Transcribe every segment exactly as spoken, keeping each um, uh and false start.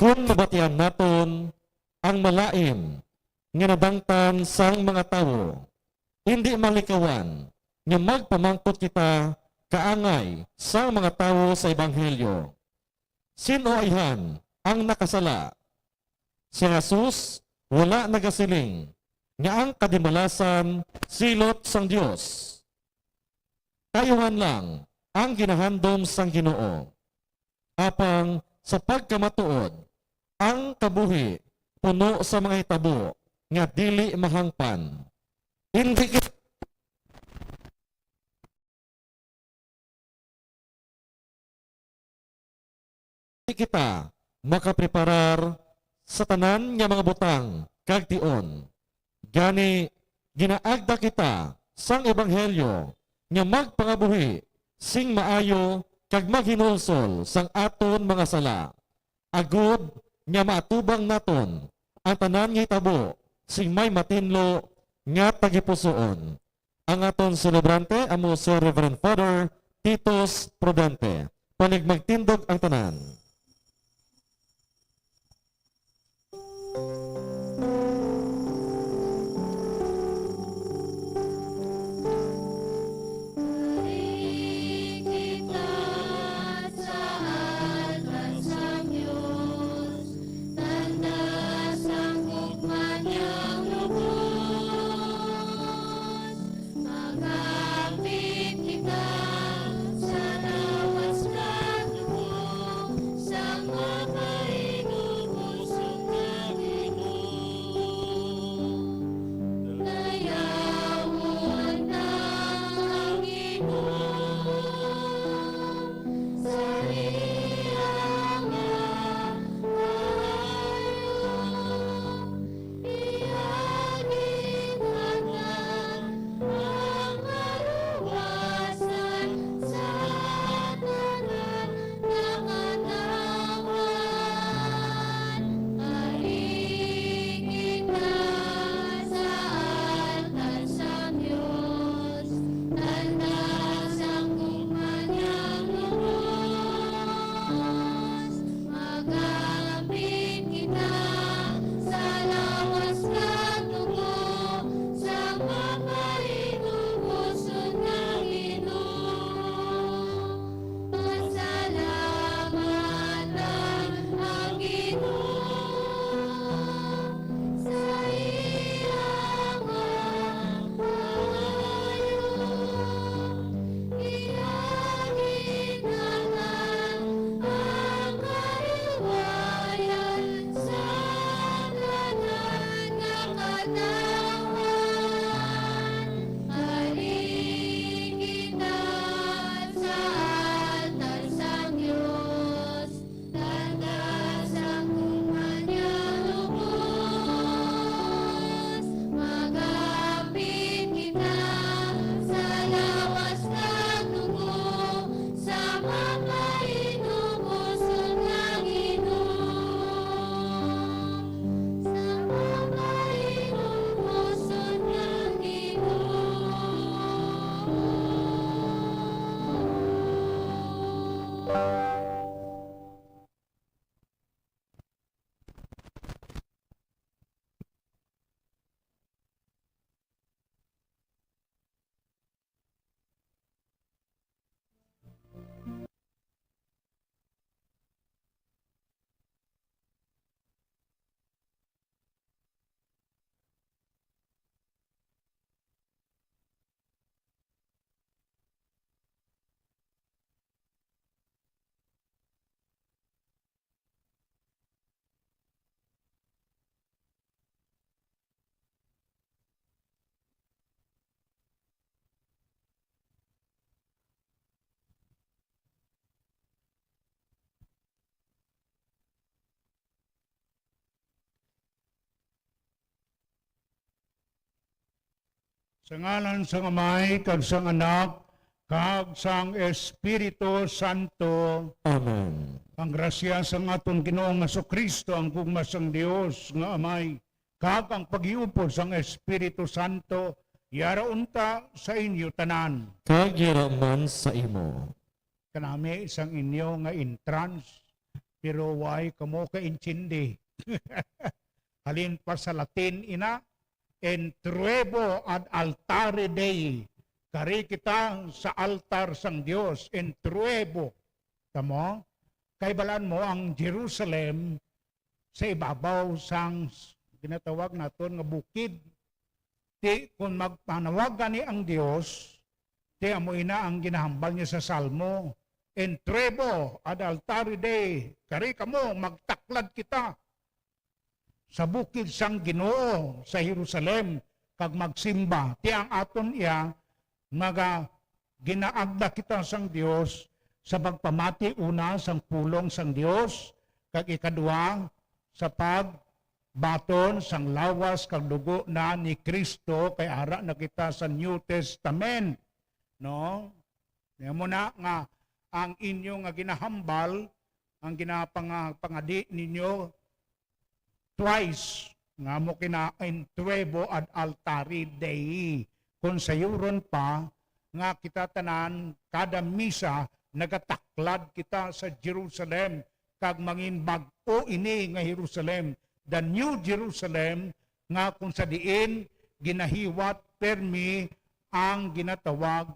Kon mabatian naton ang malain nga nadangtan sang mga tawo, indi malikawan nga magpamangkot kita kaangay sang mga tawo sa ebanghelyo. Sin-o ayhan ang nakasala? Si Jesus wala nagasiling nga ang kadimalasan silot sang Dios. Tayohan lang ang ginahandom sang Ginoo. Apang sa pagkamatuod, ang kabuhi puno sa mga hitabo nga dili mahangpan. Indi kita kita makapreparar sa tanan nga mga butang kag tion. Gani, ginaagda kita sang ebanghelyo nga magpangabuhi sing maayo kag maghinulsol sang aton mga sala, agod nga maatubang naton ang tanan nga hitabo sing may matinlo nga tagipusoon. Ang aton selebrante amo si Reverend Father Titus Prudente. Panig magtindog ang tanan. Magapit kita sa lawas kag dugo sang mapainuboson nga Ginoo. Dayawon ta ang Ginoo sa iya mga kahayop. Iya ginhatag ang kaluwasan sa tanan nga katawhan. Ari kita sa altar sang Dios, tanda sang gugma niyang lubos. Magapit kita sa lawas kag dugo sang mapainuboson nga Ginoo. Pasalamatan ang Ginoo sa iya nga paglayo. Iya ginhatag ang kaliwayan sa tanan nga katawhan. Ari kita sa altar sang Dios. Tanda sang gugma niyang lubos, magapit kita sa lawas kag dugo sa mapainuboson nga Ginoo. Sa mapainuboson nga Ginoo. Sa ngalan sang Amay, kag sang Anak, kag sang Espiritu Santo. Amen. Ang grasya sang aton Ginoong Jesu-Cristo, ang gugma sang Dios nga Amay, kag ang paghiupod sang Espiritu Santo, yara unta sa inyo tanan. Kag yara man sa imo. Kanami sang inyo nga entrance. pero way kamo kaintindi. Halin pa sa Latin ina, "Intruebo ad altare Dei." Kari kita sa altar sang Dios, intruebo. Tamo? Kay balaan mo ang Jerusalem sa ibabaw sang s-, ginatawag naton nga bukid. Ti, kung magpanawag gani ang Dios, ti amo ina ang ginahambal niya sa Salmo, "Intruebo ad altare Dei." Kari kamo, magtaklad kita sa bukid sang Ginoo sa Jerusalem kag magsimba. Ti ang aton iya, maga-, ginaagda kita sang Dios sa pagpamati, una, sang pulong sang Dios, kag ikadua, sa pagbaton sang lawas kag dugo na ni Cristo, kay ara na kita sa New Testament, no? Amo na nga ang inyo nga ginahambal, ang ginapanga-, pangadi ninyo twice, nga mo kina-, "Intruebo ad altare Dei." Kung sayuron pa, nga kita tanan, kada misa, nagataklad kita sa Jerusalem, kag mangin bag-o ini nga Jerusalem, the New Jerusalem, nga kung sa diin ginahiwat permi ang ginatawag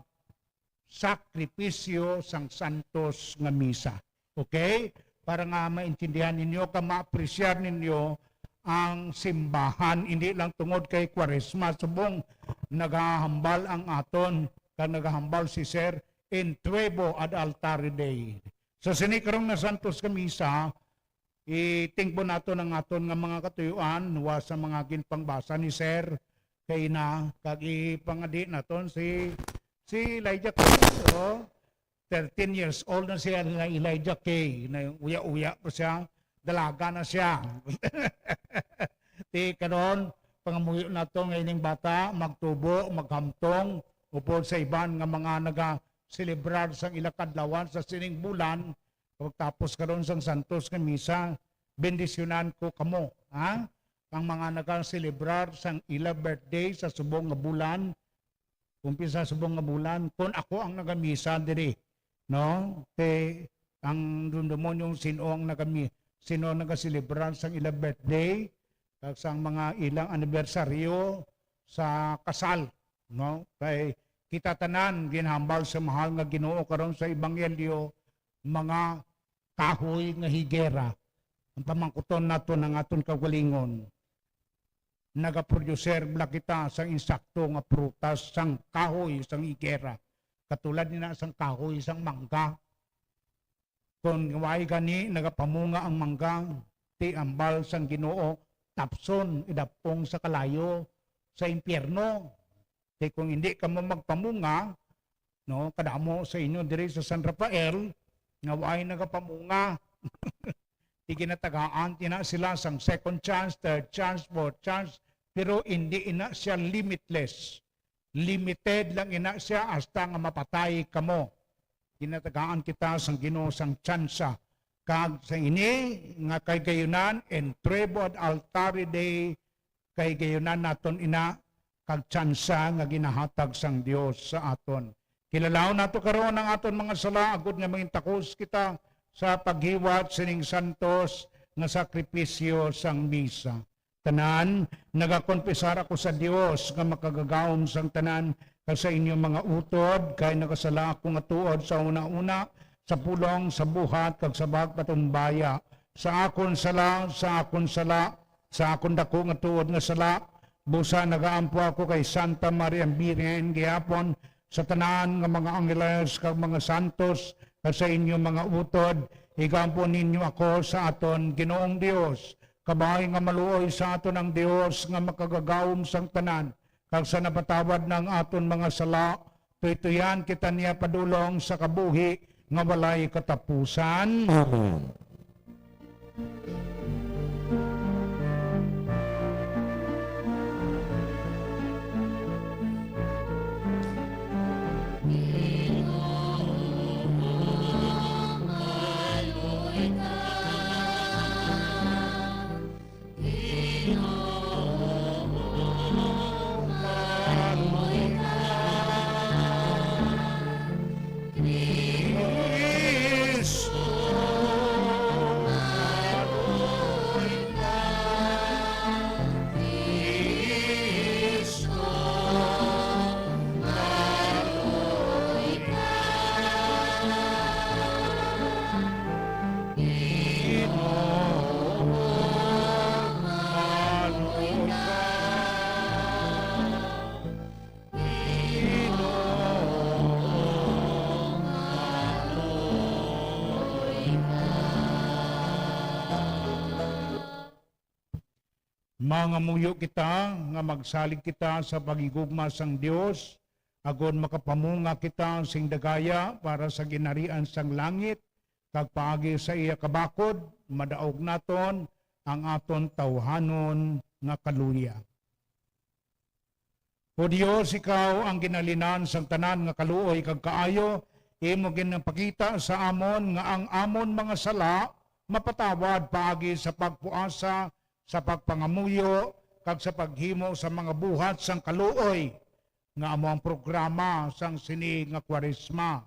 sakripisyo sang santos nga misa. Okay? Para nga maintindihan ninyo, ka maapresyar ninyo ang simbahan, hindi lang tungod kay Kwaresma, subong nagahambal ang aton, kag nagahambal si Sir, "Intruebo ad altare Dei." Sa sini karong nga santos nga misa, itingbo naton ang aton nga mga katuyuan, wa sa mga ginpangbasa ni Sir, kay na, kag ipangadi naton si, si Elijah Kay, oh. Thirteen years old na siya, nga Elijah Kay. Na uya-uya pa siya, dalaga na siya. Ti karon, pangamuyo nato nga ining bata magtubo, maghamtong, upod sa iban nga mga naga-celebrar sang ila kadlawan sa sining bulan. Pagtapos karon sang santos nga misa, bendisyonan ko kamo, ha? Ang mga naga-celebrar sang ila birthday sa subong nga bulan, umpisa subong nga bulan, kun ako ang nagamisa diri, no? Kay ang dumdumon yung sino ang nagami-, sino ang nagaselebrar sang ila birthday, kag sang mga ilang anibersaryo sa kasal, no? Kay kita tanan ginhambal sa mahal nga Ginoo karon sa ebanghelyo, mga kahoy nga higera. Ang pamangkuton naton ang aton kaugalingon, nagaproducer bala kita sang insakto nga prutas sang kahoy sang higera, katulad nina sang kahoy sang mangga. Kon way gani, nagapamunga ang mangga, ti ambal sang Ginoo, tapson, idap-ong sa kalayo sa impyerno. Kay kung hindi kamo magpamunga, no, kadamo sa inyo diri sa San Rafael nga way nagapamunga. Ti ginatagaan tina sila sang second chance, third chance, fourth chance, pero hindi ina siya limitless. Limited lang ina siya hasta nga mapatay kamo. Ginatagaan kita sang Ginoo sang tsansa. Kag sa ini nga kahigayunan, Intruebo ad altare Dei, kahigayunan naton ina kag tsansa nga ginahatag sang Dios sa aton. Kilalaon nato karon ang aton mga sala, agod nga mangintakos kita sa paghiwat sining santos nga sakripisyo sang misa. Tanan, nagakonfesar ako sa Dios nga makagagahom sang tanan, kag sa inyo mga utod, kay nagasala ako nga tuod sa una-una, sa pulong, sa buhat, kag sa pagpatumbaya. Sa akon sala, sa akon sala, sa akon daku nga tuod nga sala, busa nagaampo ako kay Santa Maria Birhen gihapon, sa tanan nga mga angeles kag mga santos, kag sa inyo mga utod, igampo ninyo ako sa aton Ginoong Dios. Kabay nga maluoy sa aton ang Dios nga makagagahom sang tanan, kag sa napatawad na ang aton mga sala, tuytuyan kita niya padulong sa kabuhi nga walay katapusan. Amen. Mangamuyo kita nga magsalig kita sa paghigugma sang Dios, agod makapamunga kita sing dagaya para sa ginharian sang langit, kag paagi sa iya kabakod, madaog naton ang aton tawhanon nga kaluya. O Dios, ikaw ang ginhalinan sang tanan nga kaluoy kag kaayo, imo ginapakita sa amon nga ang amon mga sala mapatawad paagi sa pagpuasa, sa pagpangamuyo, kag sa paghimo sa mga buhat sang kaluoy, nga amo ang programa sang sini nga Kwaresma.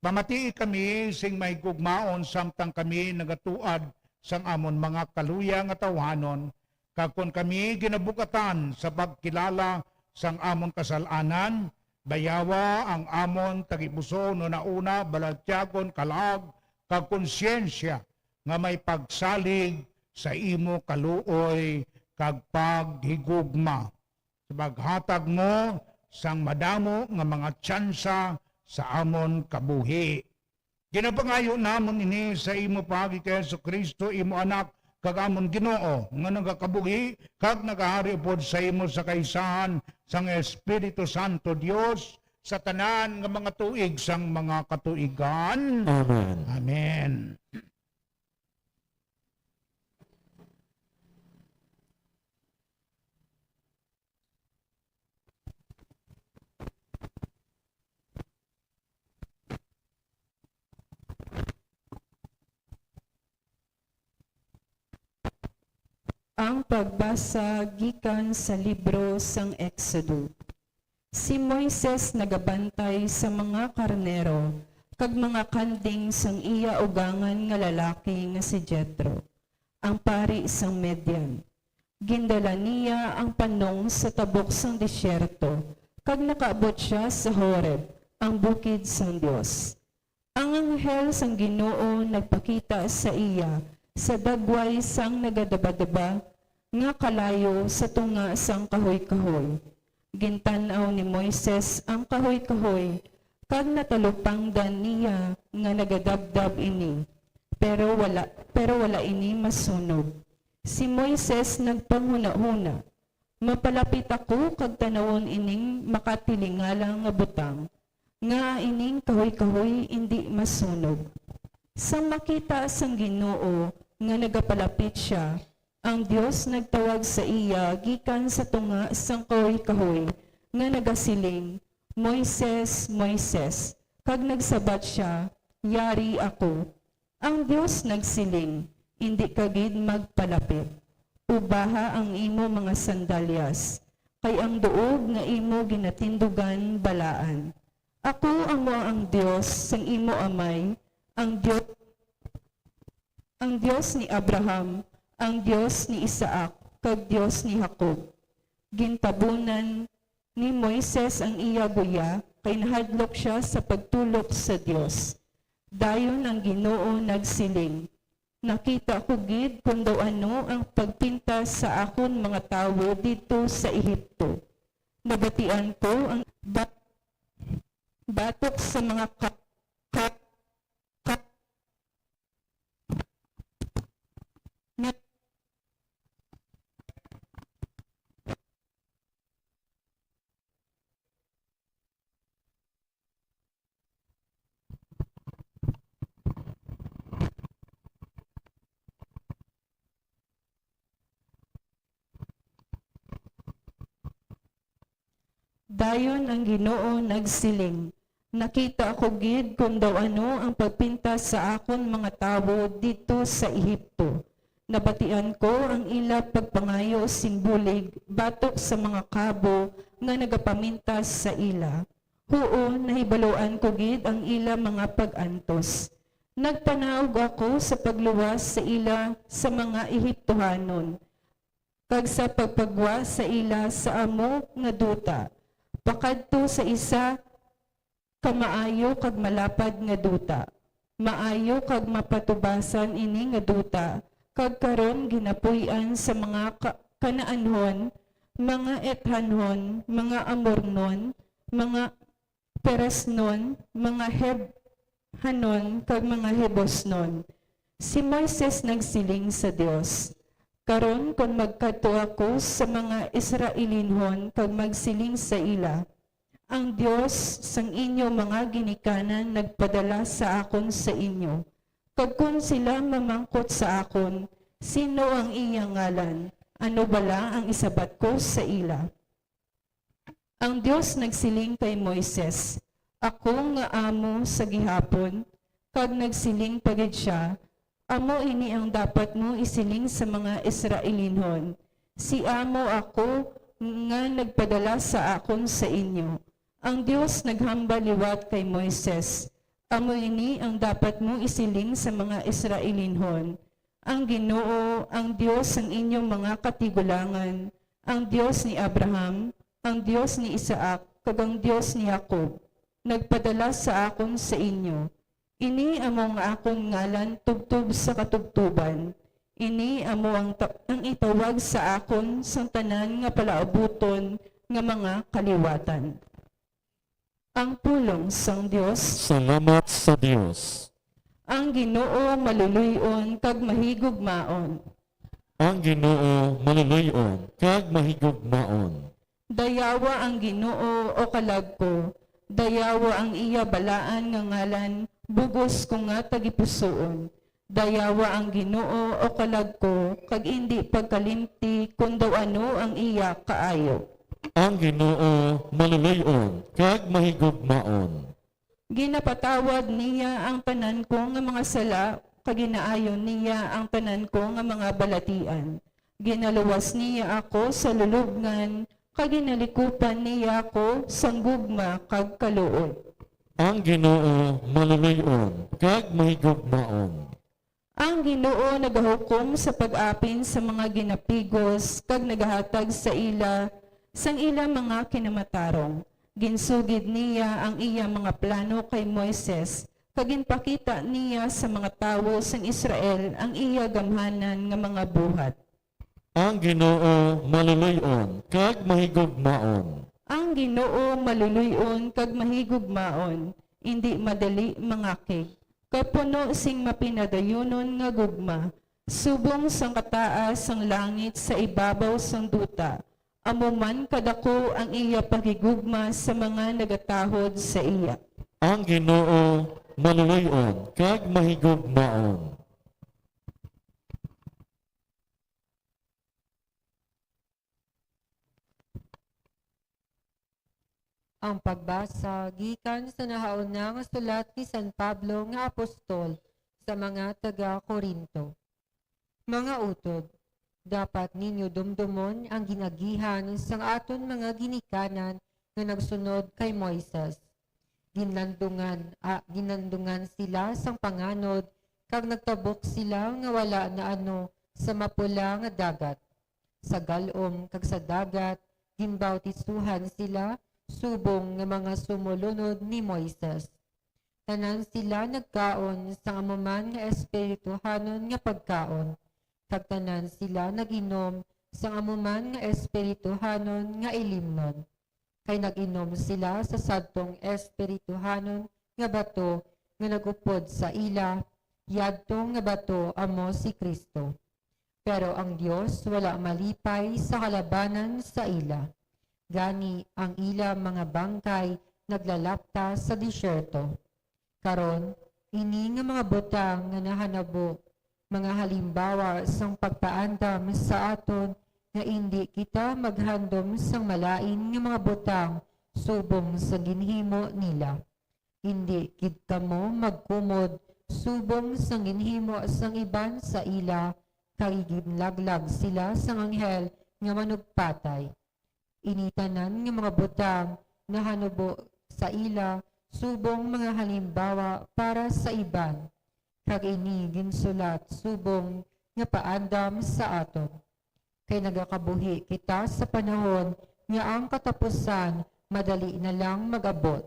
Pamatii kami sing mahigugmaon samtang kami nagatuad sang amon mga kaluya nga tawhanon, kag kon kami ginabug-atan sa pagkilala sang amon kasal-anan, bayawa ang amon tagipusoon, hunahuna, balatyagon, kalag, kag konsyensya nga may pagsalig sa imo kaluoy kag paghigugma, sa paghatag mo sang madamo nga mga tsansa sa amon kabuhi. Ginapangayo namon ini sa imo paagi kay Jesu-Cristo, imo Anak, kag amon Ginoo, nga nagakabuhi kag nagahari upod sa imo sa kaisahan sang Espiritu Santo, Dios, sa tanan nga mga tuig sang mga katuigan. Amen. Amen. Ang pagbasa gikan sa libro sang Exodo. Si Moises nagabantay sa mga karnero kag mga kanding sang iya ugangan nga lalaki nga si Jetro, ang pari sang Midian. Gindala niya ang panong sa tabok sang desierto, kag nakaabot sia sa Horeb, ang bukid sang Dios. Ang anghel sang Ginoo nagpakita sa iya sa dagway sang nagadabadaba nga kalayo sa tunga sang kahoy-kahoy. Gintan-aw ni Moises ang kahoy-kahoy, kag natalupangdan niya nga nagadabdab ini, pero wala, pero wala ini masunog. Si Moises nagpanghunahuna, "Mapalapit ako kag tan-awon ining makatilingala nga butang, nga ining kahoy-kahoy indi masunog." Sang makita sang Ginoo nga nagapalapit sia, ang Dios nagtawag sa iya gikan sa tunga sang kahoy-kahoy nga nagasiling, "Moises, Moises." Kag nagsabat sia, "Yari ako." Ang Dios nagsiling, "Indi ka gid magpalapit. Ubaha ang imo mga sandalyas, kay ang duog nga imo ginatindugan balaan. Ako amo ang Dios sang imo amay, ang Dios, ang Dios ni Abraham, ang Dios ni Isaac, kag Dios ni Jacob." Gintabunan ni Moises ang iya guya, kay nahadlok sia sa pagtulok sa Dios. Dayon ang Ginoo nagsiling, "Nakita ko gid kon daw ano ang pagpintas sa akon mga tawo didto sa Ehipto. Nabatian ko ang ba-, batok sa mga ka-, ka-, ka-, na-, Dayon ang Ginoo nagsiling, "Nakita ko gid kon daw ano ang pagpintas sa akon mga tawo didto sa Ehipto. Nabatian ko ang ila pagpangayo sing bulig batok sa mga kabo nga nagapamintas sa ila. Huon, nahibaluan ko gid ang ila mga pag-antos. Nagpanaog ako sa pagluwas sa ila sa mga Ehiptohanon, kag sa pagpagwa sa ila sa amo nga duta, pakadto sa isa ka maayo kag malapad nga duta. Maayo kag mapatubasan ini nga duta, kag karon ginapuy-an sa mga Ka-, Kanaanhon, mga Ethanhon, mga Amornon, mga Peresnon, mga Heb-, Hanon, kag mga Jebusnon." Si Moises nagsiling sa Dios, Karon, kon magkadto ako sa mga Israelinhon kag magsiling sa ila, 'Ang Dios sang inyo mga ginikanan nagpadala sa akon sa inyo,' kag kon sila mamangkot sa akon, 'Sino ang iya ngalan?' ano bala ang isabat ko sa ila? Ang Dios nagsiling kay Moises, "Ako nga amo sa gihapon," kag nagsiling pa gid sia, "Amo ini ang dapat mo isiling sa mga Israelinhon, 'Si amo ako nga nagpadala sa akon sa inyo.'" Ang Dios naghambal liwat kay Moises, "Amo ini ang dapat mo isiling sa mga Israelinhon, 'Ang Ginoo, ang Dios sang inyo mga katigulangan, ang Dios ni Abraham, ang Dios ni Isaac, kag ang Dios ni Jacob, nagpadala sa akon sa inyo. Ini amo ang akon ngalan tubtob sa katubtoban. Ini amo ang ta-, ang itawag sa akon sang tanan nga palaabuton nga mga kaliwatan." Ang pulong sang Dios. Salamat sa Dios. Ang Ginoo maluloy-on kag mahigugmaon. Ang Ginoo maluloy-on kag mahigugmaon. Dayawa ang Ginoo, o kalag ko, dayawa ang iya balaan nga ngalan, bug-os ko nga tagipusoon. Dayawa ang Ginoo, o kalag ko, kag indi pagkalimti kon daw ano ang iya kaayo. Ang Ginoo maluloy-on kag mahigugmaon. Ginapatawad niya ang tanan ko nga mga sala, kag ginaayo niya ang tanan ko nga mga balatian. Ginaluwas niya ako sa lulubngan, kag ginalikupan niya ako sang gugma kag kaluoy. Ang Ginoo maluloy-on kag mahigugmaon. Ang Ginoo nagahukom sa pag-apin sa mga ginapigos, kag nagahatag sa ila sang ila mga kinamatarong. Ginsugid niya ang iya mga plano kay Moises, kag ginpakita niya sa mga tawo sang Israel ang iya gamhanan nga mga buhat. Ang Ginoo maluloy-on kag mahigugmaon. Ang Ginoo maluloy-on kag mahigugmaon, indi madali mangakig, kag puno sing mapinadayunon nga gugma. Subong sang kataas sang langit sa ibabaw sang duta, amo man kadako ang iya paghigugma sa mga nagatahod sa iya. Ang Ginoo maluloy-on kag mahigugmaon. Ang pagbasa gikan sa nahauna nga sulat ni San Pablo nga apostol sa mga taga-Corinto. Mga utod, dapat ninyo dumdumon ang gin-agihan sang aton mga ginikanan nga nagsunod kay Moises. Ginlandungan, ah, ginlandungan sila sang panganod, kag nagtabok sila nga wala naano sa mapula nga dagat. Sa gal-om kag sa dagat ginbautisohan sila, subong nga mga sumolunod ni Moises. Tanan sila nagkaon sang amo man nga espirituhanon nga pagkaon, kag tanan sila nag-inom sang amo man nga espirituhanon nga ilimnon. Kay nag-inom sila sa sadtong espirituhanon nga bato nga nag-upod sa ila, yadto nga bato amo si Cristo. Pero ang Dios wala malipay sa kalabanan sa ila. Gani, ang ila mga bangkay naglalapta sa desierto. Karon, ini nga mga butang nga nahanabo, mga halimbawa sang pagpaandam sa aton nga indi kita maghandom sang malain nga mga butang subong sa ginhimo nila. Indi gid kamo magkumod subong sang ginhimo sang iban sa ila, kay ginlaglag sila sang anghel nga manugpatay. Ini tanan nga mga butang nahanabo sa ila subong mga halimbawa para sa iban, kag ini ginsulat subong nga paandam sa aton. Kay nagakabuhi kita sa panahon nga ang katapusan madali na lang mag-abot.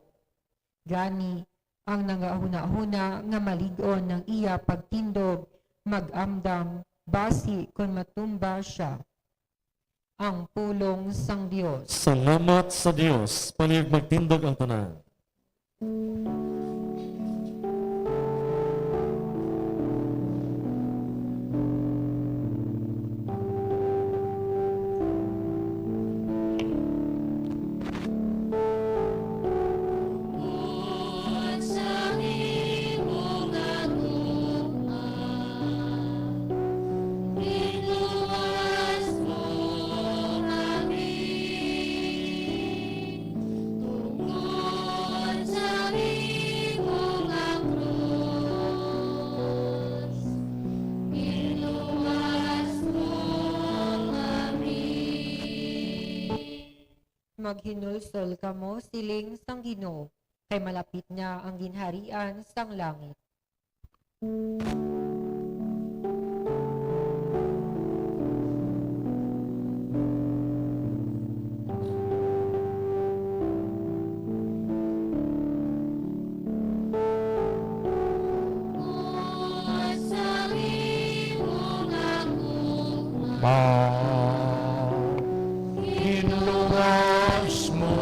Gani, ang nangahunahuna nga malig-on ang iya pagtindog, mag-amdam basi kon matumba sia. Ang pulong sang Dios. Salamat sa Dios. Palihog magtindog ang tanan. Maghinulsol kamo, siling sang Ginoo, kay malapit na ang ginharian sang langit. Pahinluwas mo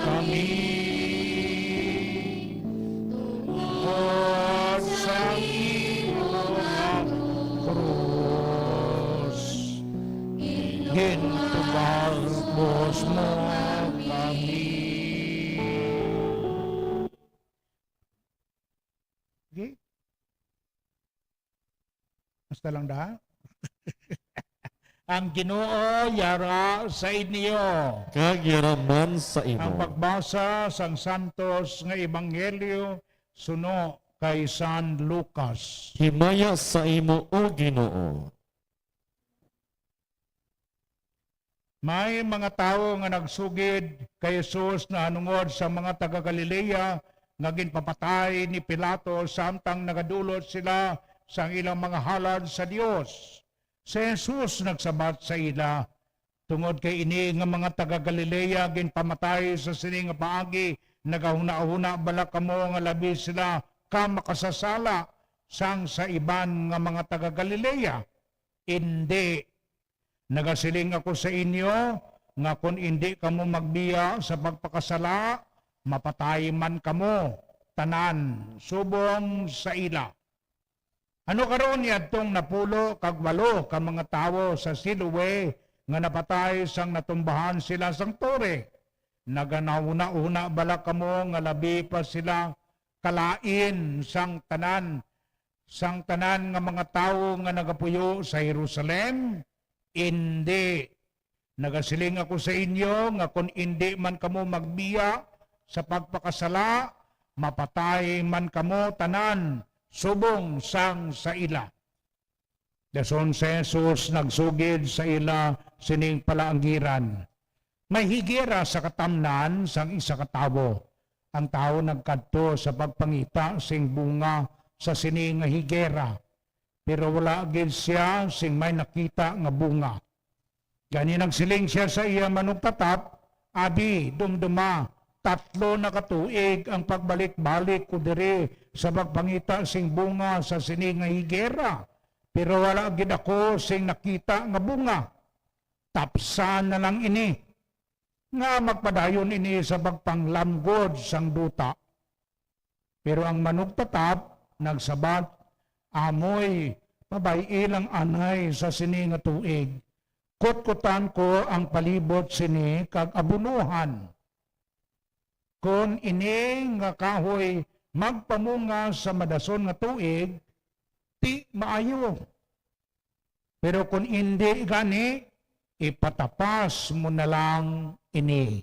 kami tungod sa imo nga krus. Ginpahinluwas mo kami. Okay? Basta lang da. Ang Ginoo yara sa inyo. Kag yara man sa imo. Ang pagbasa sang Santos nga Ebanghelyo suno kay San Lucas. Himaya sa imo, O Ginoo. May mga tawo nga nagsugid kay Jesus nahanungod sa mga taga-Galilea nga ginpapatay ni Pilato samtang nagadulot sila sang ilang mga halad sa Dios. Si Jesus nagsabat sa ila, "Tungod kay ini nga mga taga-Galilea ginpamatay sa sini nga paagi, nagahunahuna bala kamo nga labi sila ka makasasala sang sa iban nga mga taga-Galilea? Indi. Nagasiling ako sa inyo nga kon indi kamo magbiya sa pagpakasala, mapatay man kamo tanan subong sa ila." Ano karon niadtong napulo kag walo ka mga tawo sa Siloe nga napatay sang natumbahan sila sang tore? Naganahuna-huna bala kamo nga labi pa sila kalain sang tanan, sang tanan nga mga tawo nga nagapuyo sa Jerusalem? Indi. Nagasiling ako sa inyo nga kon indi man kamo magbiya sa pagpakasala, mapatay man kamo tanan subong sang sa ila. Dason si Jesus nagsugid sa ila sining palaanggiran, "May higera sa katamnan sang isa ka tawo. Ang tawo nagkadto sa pagpangita sing bunga sa sini nga higera, pero wala gid sia sing may nakita nga bunga. Gani nagsiling sia sa iya manugtatap, 'Abi, dumduma, tatlo na ka tuig ang pagbalik-balik ko diri sa pagpangita sing bunga sa sini nga higera, pero wala gid ako sing nakita nga bunga. Tapsa na lang ini, nga magpadayon ini sa pagpanglamgod sang duta.' Pero ang manugtatap nagsabat, 'Amoy pabay-i lang anay sa sini nga tuig. Kutkutan ko ang palibot sini kag abunuhan. Kon ini nga kahoy magpamunga sa madason nga tuig, ti maayo. Pero kon indi gani, ipatapas mo na lang ini.'"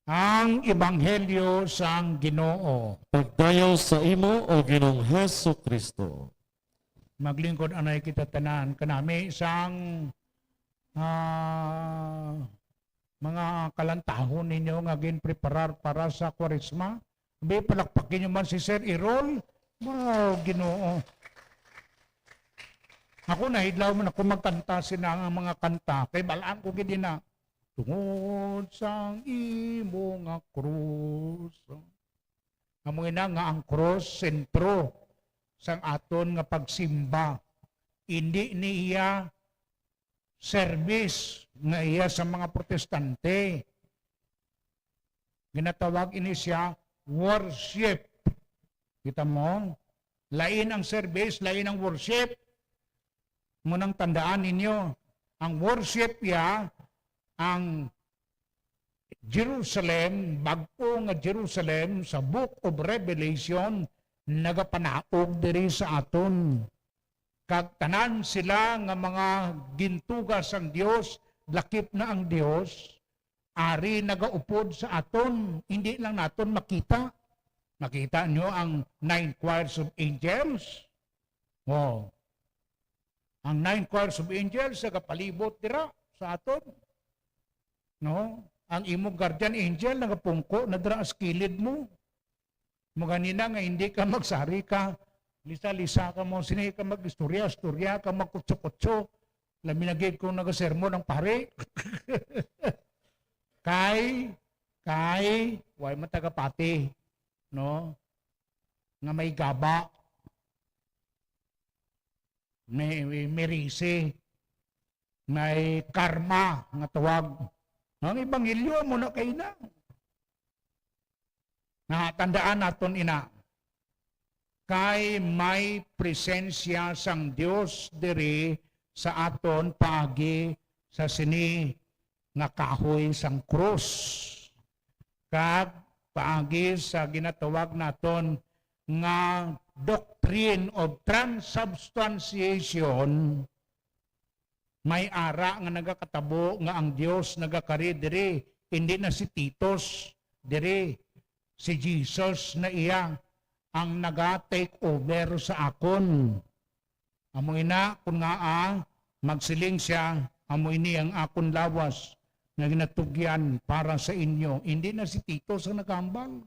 Ang Ebanghelyo sang Ginoo. Pagdayaw sa imo, O Ginoong Jesu-Cristo. Maglingkod anay kita tanan. Kanami sang, ah, mga kalantahon ninyo nga ginpreparar para sa Kwaresma. Abi, palakpakin nyo man si Sir Errol. Wow, Ginoo. Ako, nahidlaw man ako magkanta sina nga mga kanta. Kay balaan ko gid na, "Tungod sang imo nga krus." Amo ina nga ang krus, sentro sang aton nga pagsimba. Indi ni iya service nga iya sa mga protestante. Ginatawag ini siya worship. Kita mo? Lain ang service, lain ang worship. Munang tandaan ninyo, ang worship ya ang Jerusalem, bag-o nga Jerusalem sa Book of Revelation, nagapanaog diri sa aton. Kag tanan sila nga mga gintuga sang Dios, lakip na ang Dios, ari nagaupod sa aton, hindi lang naton makita. Nakita nyo ang nine choirs of angels? Oh. Ang nine choirs of angels nagapalibot dira sa aton. No? Ang imong guardian angel nagapungko na dira sa kilid mo. Mo ganina nga hindi ka magsari ka, lisa-lisa ka mo, sini ka mag-istorya-istorya ka, magkutso-kutso. Labi na gid kung nagasermon ang pare. Kay, kay, way man tagapati, no? Nga may gaba, may, may merisi, may karma nga tawag. Ang ebanghelyo mo na kay na. Nga tandaan naton ina, kay may presensya sang Dios diri sa aton paagi sa sini nga kahoy sang krus, kag paagi sa ginatawag naton nga doctrine of transubstantiation. May ara nga nagakatabo nga ang Dios nagakari diri, indi na si Titus diri, si Jesus na iya ang naga-take over sa akon. Amo ina, kun ngaa magsiling sia, "Amo ini ang akon lawas nga ginatugyan para sa inyo." Indi na si Titus ang nagahambal.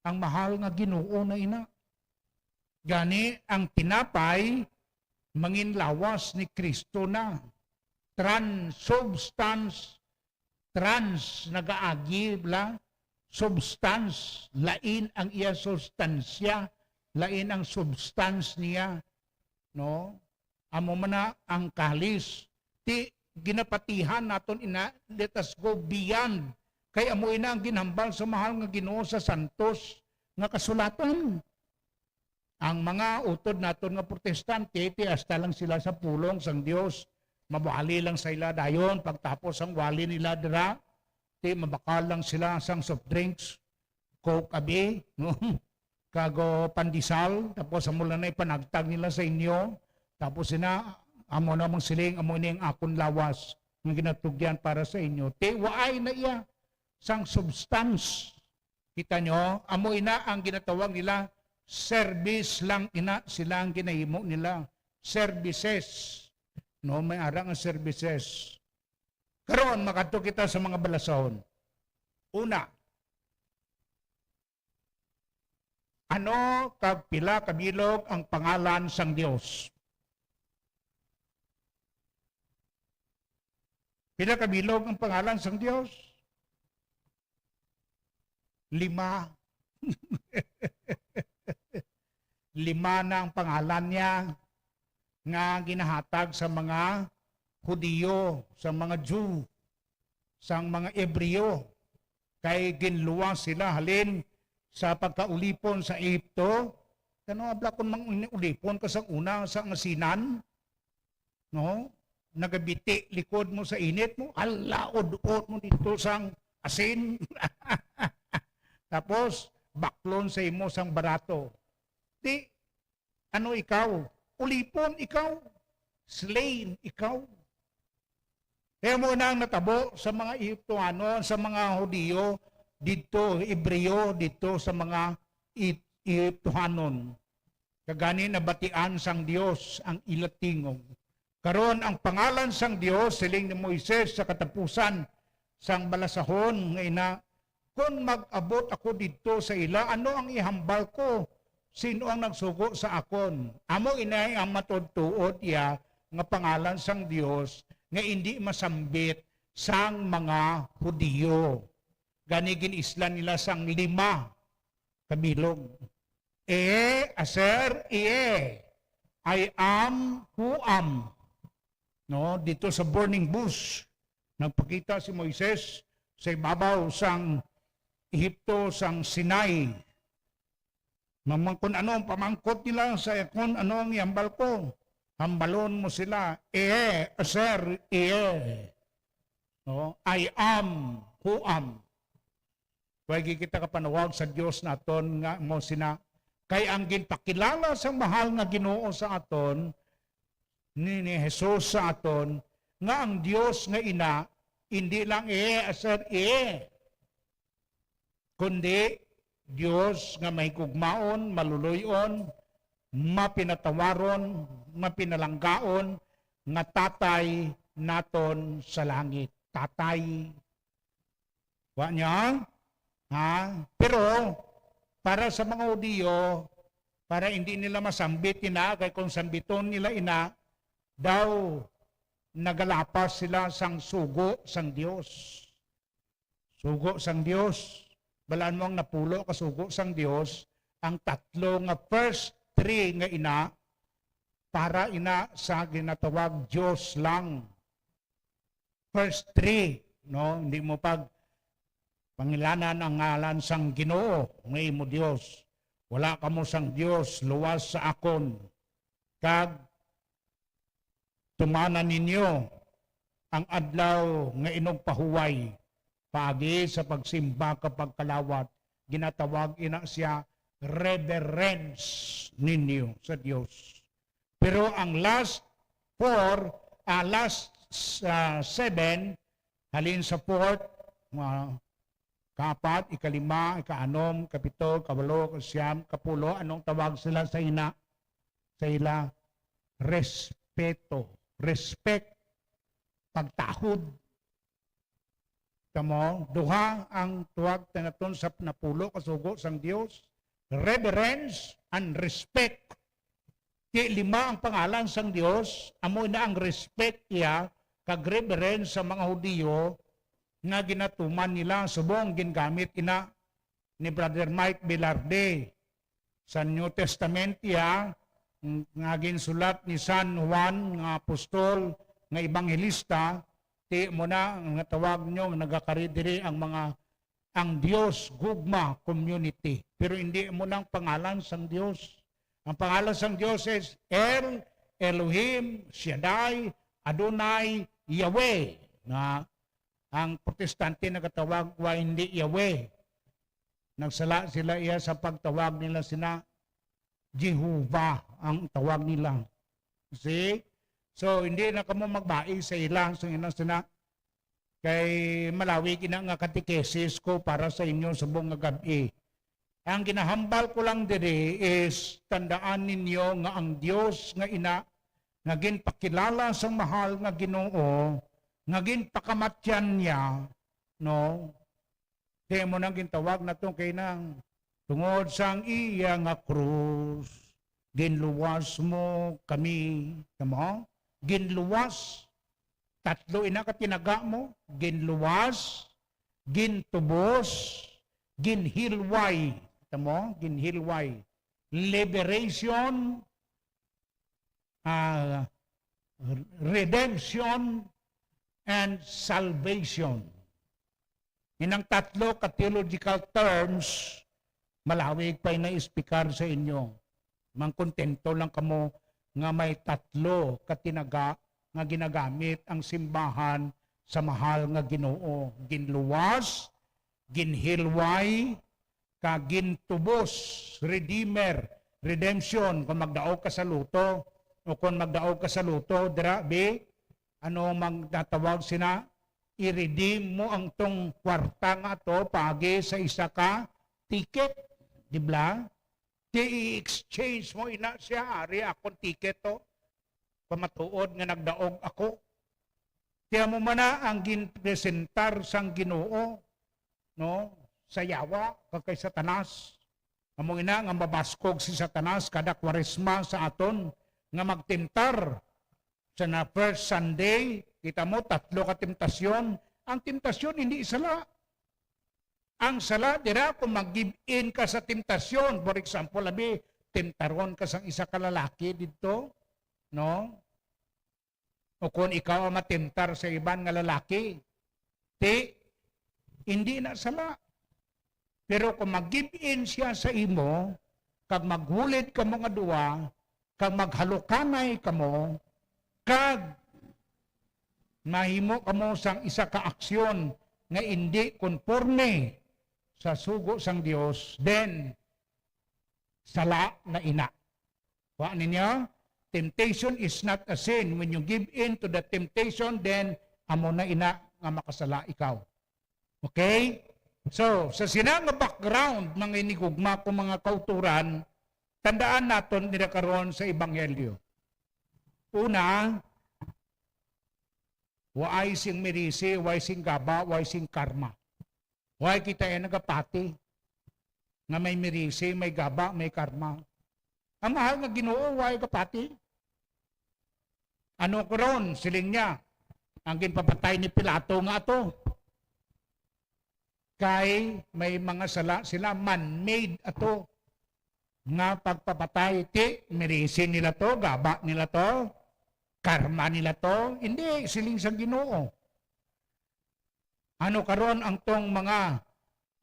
Ang mahal nga Ginoo na ina. Gani, ang tinapay, mangin lawas ni Cristo na. Transubstance, trans, nagaagi, bla? Substance, lain ang iya sustansya, lain ang substance niya, no? Amo man na ang kalis. Ti, ginapatihan naton ina, let us go beyond. Kay amo ina ang ginhambal sa mahal nga Ginoo sa santos nga kasulatan. Ang mga utod naton nga protestante, ti hasta lang sila sa pulong sang Dios. Mawali lang sa ila dayon, pagtapos ang wali nila dira, ti mabakal lang sila sang soft drinks, Coke abi, no? Kag, oh, pandesal, tapos amo lang na ipanagtag nila sa inyo. Tapos ina, amo na mang siling, "Amo ini ang akon lawas nga ginatugyan para sa inyo." Ti waay na iya sang substance. Kita nyo, amo ina ang ginatawag nila, service lang ina sila ang ginahimo nila. Services. No, may ara nga services. Karon, makadto kita sa mga balasahon. Una, ano kag pila ka bilog ang pangalan sang Dios? Pila ka bilog ang pangalan sang Dios? Lima. Lima na ang pangalan niya nga ginahatag sa mga Hudiyo, sa mga Jew, sang mga Hebreo, kay ginluwas sila halin sa pagkaulipon sa Egipto. Kano abla kon mang ulipon ka sang una sa asinan, no? Nagabiti likod mo sa init mo, ala, ud-od mo dito sang asin. Tapos, baklon sa imo sang barato. Di, ano ikaw? Ulipon ikaw. Slain ikaw. Kaya mo na ang natabo sa mga Ehiptohanon, sa mga Hudiyo, didto, Hebreo, didto sa mga Ip-, Ehiptohanon. Kag gani nabatian sang Dios ang ila tingog. Karon ang pangalan sang Dios, siling ni Moises sa katapusan sang balasahon nga ina, "Kon mag-abot ako didto sa ila, ano ang ihambal ko? Sino ang nagsugo sa akon?" Amo inay ang matuod-tuod iya nga pangalan sang Dios nga indi masambit sang mga Hudiyo. Gani gin-islan nila sang lima ka bilog. Ehe, Aser, Ehe. I am who am. No, dito sa burning bush, nagpakita si Moises sa ibabaw sang Ehipto, sang Sinai. Mamang-, kung ano ang pamangkot nila sa kung ano ang ihambal ko, hambalon mo sila, "Ehe, Aser, Ehe." No? "I am who am." Way gid kita kapanawag sa Dios naton nga mo sina, kay ang ginpakilala sang mahal nga Ginoo sa aton, ni, ni Jesus sa aton, nga ang Dios nga ina, indi lang, "Ehe, Aser, Ehe," kundi Dios nga mahigugmaon, maluloy-on, mapinatawaron, mapinalanggaon, nga Tatay naton sa langit. tatay. Wa niya? Ha? Pero, para sa mga Hudiyo, para hindi nila masambit ina, kay kung sambiton nila ina, daw nagalapas sila sang sugo sang Dios. Sugo sang Dios. Balaan mo ang napulo ka sugo sang Dios, ang tatlo nga first three nga ina, para ina sa ginatawag Dios lang. First three, no? Hindi mo pag pangilanan ang ngalan sang Ginoo nga imo Dios. Wala kamo sang Dios luwas sa akon. Kag tumana ninyo ang adlaw nga inugpahuway, paagi sa pagsimba kag pagkalawat, ginatawag ina sia reverence ninyo sa Dios. Pero ang last four, ah, last, ah, seven, halin sa fourth, mga kaapat, ikalima, ikaanom, kapito, kawalo, kasiyam, kapulo, anong tawag sila sa ina? Sa ila, respeto, respect, pagtahod. Tamo, duha ang tuwag tanaton sa napulo ka sugo sang Dios, reverence and respect. Ti lima ang pangalan sang Dios, amo na ang respect iya kag reverence sa mga Hudiyo nga ginatuman nila, subong gingamit ina ni Brother Mike Velarde sa New Testament iya, ng-, nga ginsulat ni San Juan nga apostol, nga ebanghelista, ti mo na nga tawag nyo nga nagakari diri ang mga, ang Dios Gugma Community. Pero hindi mo nang pangalan sang Dios. Ang pangalan sang Dios is El, Elohim, Shaddai, Adonai, Yahweh. Na ang protestante nagatawag wa hindi Yahweh. Nagsala sila iya sa pagtawag nila sina Jehovah ang tawag nila. See? So, hindi na kamo magbai sa ila. So, ina sina, kay malawig ina nga katekesis ko para sa inyo subong nga gab-i. Ang ginahambal ko lang diri is tandaan ninyo nga ang Dios nga ina nga ginpakilala sang mahal nga Ginoo, nga ginpakamatyan niya, no? Kaya mo nang gintawag nato kay nang tungod sang iya nga krus, ginluwas mo kami. Tama? Ginluwas. Tatlo ina ka tinaga mo. Ginluwas, gintubos, ginhilway. Tama? Ginhilway. Liberation, ah, redemption, and salvation. Inang tatlo ka theological terms, malawig pa na ispikar sa inyo. Mangkontento lang kamo nga may tatlo ka tinaga nga ginagamit ang simbahan sa mahal nga Ginoo. Ginluwas, ginhilway, kag gintubos, redeemer, redemption, kung magdaog ka sa lotto, o kung magdaog ka sa lotto, dira, bi, ano mang natawag sina, i-redeem mo ang tong kwarta nga to paagi sa isa ka ticket, di ba? Di i-exchange mo ina siya, ari akong ticket to. Pamatuod nga nagdaog ako. Kaya mo man na ang ginpresentar sang Ginoo, no, sa yawa kag kay Satanas. Amo ina nga mabaskog si Satanas kada Kwaresma sa aton nga magtentar. Sa na first Sunday, kita mo, tatlo ka temptasyon. Ang temptasyon hindi sala. Ang sala dira kung mag-give in ka sa temptasyon. For example, abi, temptaron ka sang isa ka lalaki didto, no? O kung ikaw ang matentar sa iban nga lalaki, ti, hindi na sala. Pero kung mag-give in siya sa imo, kag maghulid kamo nga duwa, kag maghalukanay kamo, kag mahimo kamo sang isa ka aksyon nga indi konforme sa sugo sang Dios, then sala na ina. Wa ninyo? Temptation is not a sin. When you give in to the temptation, then amo na ina nga makasala ikaw. Okay? So, sa sina nga background, mga inigugma ko, mga kauturan, tandaan naton nila karon sa Ebanghelyo. Una, Waay sing mirisi, waay sing gaba, waay sing karma. Waay kita iya nagapati nga may mirisi, may gaba, may karma. Ang mahal nga Ginoo, waay gapati. Ano karon, siling niya, ang ginpapatay ni Pilato nga ato? Kay may mga sala sila, man-made ato nga pagpapatay. Ti, mirisi nila to, gaba nila to, karma nila to. Hindi, siling sa Ginoo. Ano karon ang tong mga,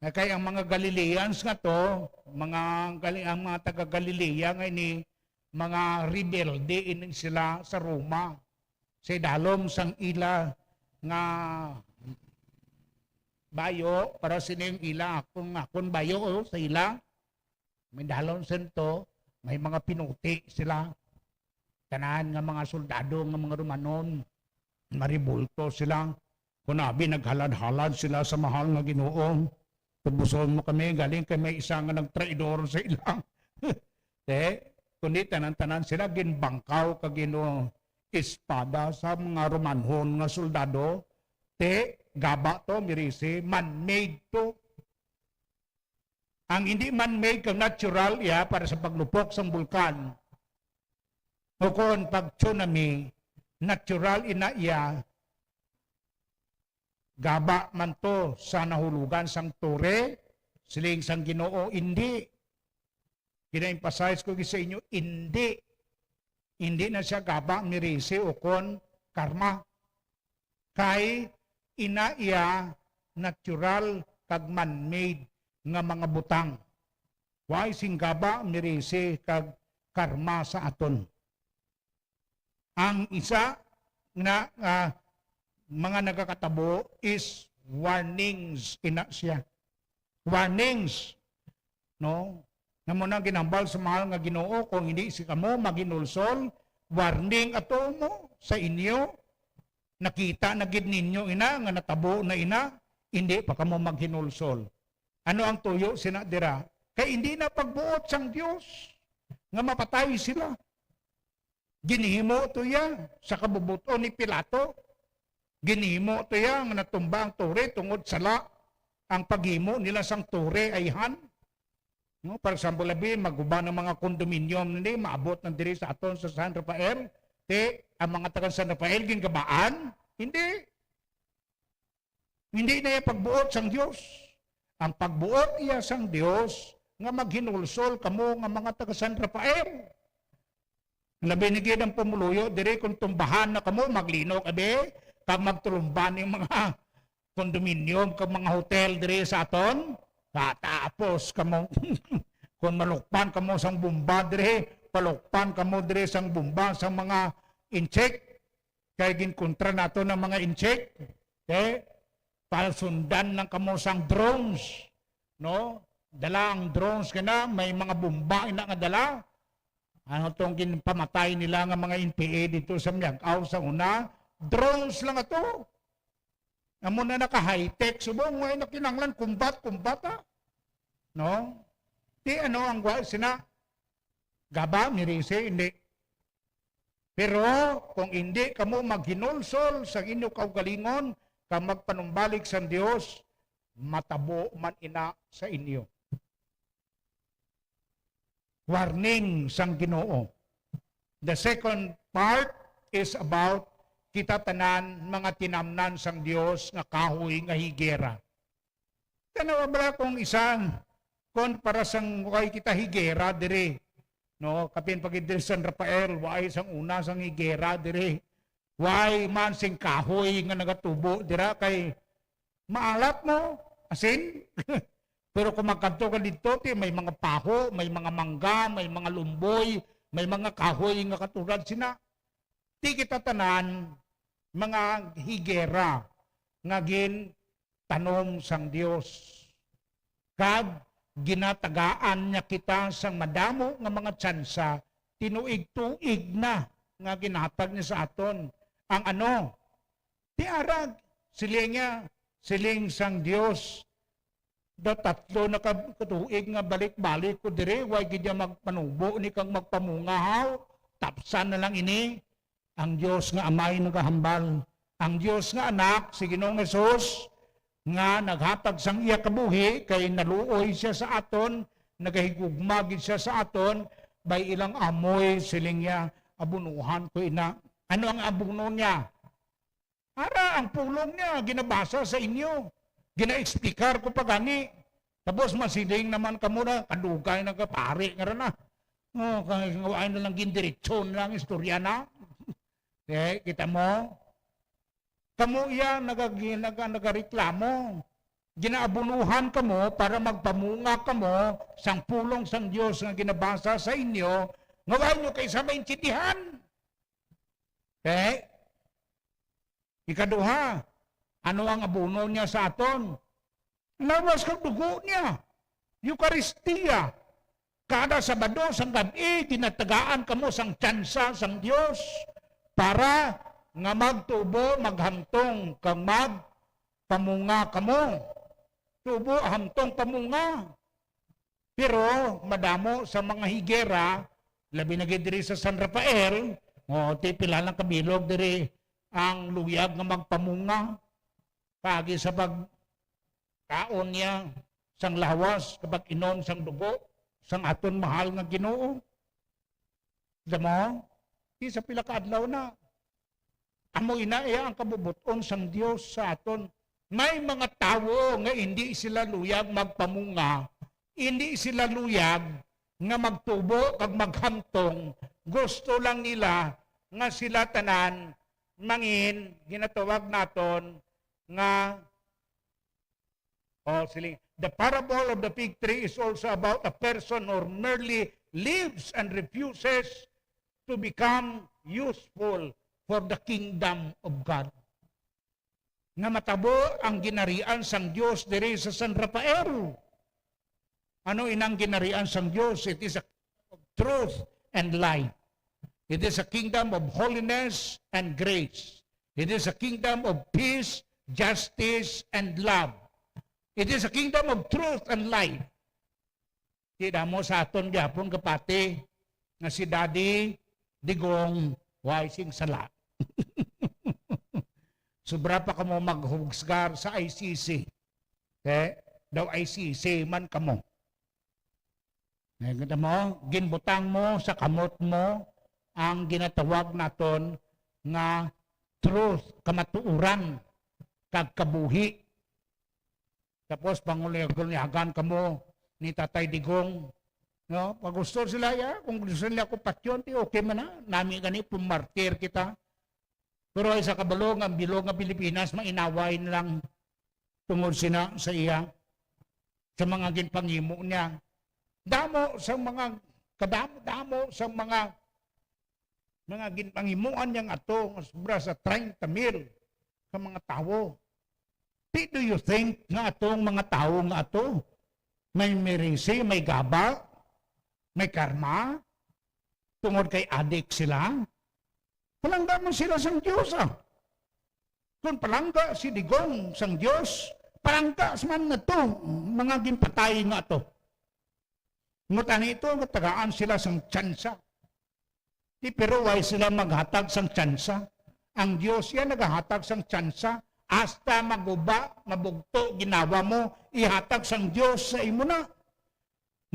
na kay ang mga Galileans nga to, mga Gali-, ang mga taga Galilea nga ini, mga rebelde ini sila sa Roma. Sa idalom sang ila nga bayo, para sini ang ila, akon, akon bayo, oh, sa ila. May dalom sento, may mga pinuti sila. Tanan nga mga soldado nga mga Romanon, maribulto sila. Kun abi, naghalad-halad sila sa mahal nga Ginoo. Tubuson mo kami, galing kay may isa nga nagtraidor sa ila. Eh, kundi tanan-tanan sila ginbangkaw kag ginu-, espada sa mga Romanhon nga soldado. Te, gaba to, mirisi, man-made to. Ang hindi man-made kag natural iya para sa paglupok sang bulkan. O kon pag tsunami, natural ina iya, gaba man to sa nahulugan sang tore, siling sang Ginoo, indi. Gina-emphasize ko sa inyo, indi. Indi na siya gaba, mirisi, o kon karma. Kay ina iya natural kag man-made nga mga butang. Waay sing gaba, mirisi, kag karma sa aton. Ang isa na, ah, mga nagakatabo is warnings, ina siya. Warnings, no? Nga mo na ginhambal sa mahal nga Ginoo, kung hindi si kamo maghinulsol, warning ato mo sa inyo. Nakita na gid ninyo ina nga natabo na ina, hindi pa kamo maghinulsol. Ano ang tuyo sina dira? Kay hindi na pagbuot sang Dios nga mapatay sila. Ginhimo to iya sa kabubot-on ni Pilato. Ginhimo to iya nga natumba ang tore tungod sala ang paghimo nila sang tore, ayhan. No, for example, abi, maguba ng mga condominium ni, maabot na diri sa aton sa San Rafael. Ti, ang mga taga San Rafael, gingabaan? Hindi. Hindi na iya pagbuot sang Dios. Ang pagbuot iya sang Dios nga maghinulsol kamo nga mga taga San Rafael. Labi na gid ang pumuluyo diri, kung tumbahan na kamo, maglino kami, kag magtulumban ning mga condominium kag mga hotel diri sa aton. Katapos kamo, kung malukpan kamo sang bomba diri, palukpan kamo diri sang bomba sang mga incheck, kay ginkontra nato ng mga incheck. Okay? Palsundan lang kamo sang drones, no? Dala ang drones kana, may mga bomba ina nga dala. Ano tong ginpamatay nila nga mga N P A dito sa Miag-ao sa una? Drones lang ato. Amo na naka-high-tech subong, way na kinahanglan combat, combat, ha? No? Ti ano ang gwa sina? Gaba, mirisi, hindi. Pero kung hindi kamo maghinulsol sa inyo kaugalingon kag magpanumbalik sa Dios, matabo man ina sa inyo. Warning sang Ginoo. The second part is about kita tanan mga tinamnan sang Dios nga kahoy nga higera. Tanawa bala kung isang, kon para sang way kita higera diri, no? Kapin pa gid diri San Rafael, way sang una sang higera diri. Way man sing kahoy nga nagatubo dira kay maalat mo, asin. Pero kung magkadto ka didto, ti may mga paho, may mga mangga, may mga lumboy, may mga kahoy nga katulad sina. Ti kita tanan mga higera nga gintanom sang Dios. Kag ginatagaan niya kita sang madamo nga mga tsansa, tinuig-tuig na nga ginhatag niya sa aton. Ang ano, ti ara, siling niya, siling sang Dios, daw tatlo na ka, ka tuig nga balik-balik ko diri, way gid niya magpanubo ni kag magpamunga haw, tapsan na lang ini. Ang Dios nga Amay nagahambal, Ang Dios nga Anak, si Ginoong Jesus, nga naghatag sang iya kabuhi, kay naluoy siya sa aton, nagahigugma gid siya sa aton, bay ilang amoy, siling niya, "Abunuhan ko ina." Ano ang abuno niya? Ara, ang pulong niya, ginabasa sa inyo. Gina-explicar ko pa gani. Tapos masiling naman kamo na, "Kadugay na ka, pari nga ra na." Oh, kay ngawain na lang gindiretso na lang istorya na. Eh, kita mo? Kamo iya nagag-, naga-, nagareklamo. Ginaabunuhan kamo para magpamunga kamo sang pulong sang Dios nga ginabasa sa inyo, nga wala nyo kay sa maintindihan. Okay? Ikaduha, ano ang abono niya sa aton? Lawas kag dugo niya. Eukaristia. Kada Sabado sang gab-i, ginatagaan kamo sang tsansa sang Dios para nga magtubo, maghamtong, kag magpamunga kamo. Tubo, hamtong, pamunga. Pero madamo sa mga higera, labi na gid diri sa San Rafael, o, ti pila lang kabilog diri ang luyag nga magpamunga. Paagi sa pagkaon niya sang lawas, kag pag-inom sang dugo sang aton mahal nga Ginoo. Damo, di sa pila ka adlaw na. Amo ina iya ang kabubot-on sang Dios sa aton. May mga tawo nga indi sila luyag magpamunga, indi sila luyag nga magtubo kag maghamtong. Gusto lang nila nga sila tanan mangin, ginatawag naton nga, oh, siling, the parable of the fig tree is also about a person who merely lives and refuses to become useful for the kingdom of God. Nga matabo ang ginarian sang Dios diri sa San Rafael. Ano inang ginarian sang Dios? It is a kingdom of truth and light. It is a kingdom of holiness and grace. It is a kingdom of peace, justice, and love. It is a kingdom of truth and light. Di damo sa aton gyapon, kapati, nga si Daddy Digong way sing sala. Sobra pa kamo maghusgar sa I C C. Eh, daw I C C man kamo. Eh, kita mo, ginbutang mo sa kamot mo ang ginatawag naton nga truth, kamatuoran, kag kabuhi. Tapos pangulyagan kamo ni Tatay Digong, no? Pag gusto sila, ya, kung gusto nila ako patyon, ti okay man na. Nami gani, pumartir kita. Pero ay sa kabalo nga bilog nga Pilipinas, mainaway na lang tungod sina sa iya, sa mga ginpangimo niya. Damo sa mga, kadamo-damo sa mga, mga ginpangimuan niya nga ato, nga sobra sa treinta mil ka mga tawo. Ti, do you think nga atong mga tawo nga ato may merisi, may gaba, may karma, tungod kay adik sila? Palangga man sila sang Dios, ah. Kung palangga si Digong sang Dios, palangga man nato mga ginpatay nga ato. Ngutani ito, nga tagaan sila sang tsansa. Di, pero why sila maghatag sang tsansa? Ang Dios iya nagahatag sang tsansa. Hasta maguba, mabugto, ginawa mo, ihatag sang Dios sa imo na.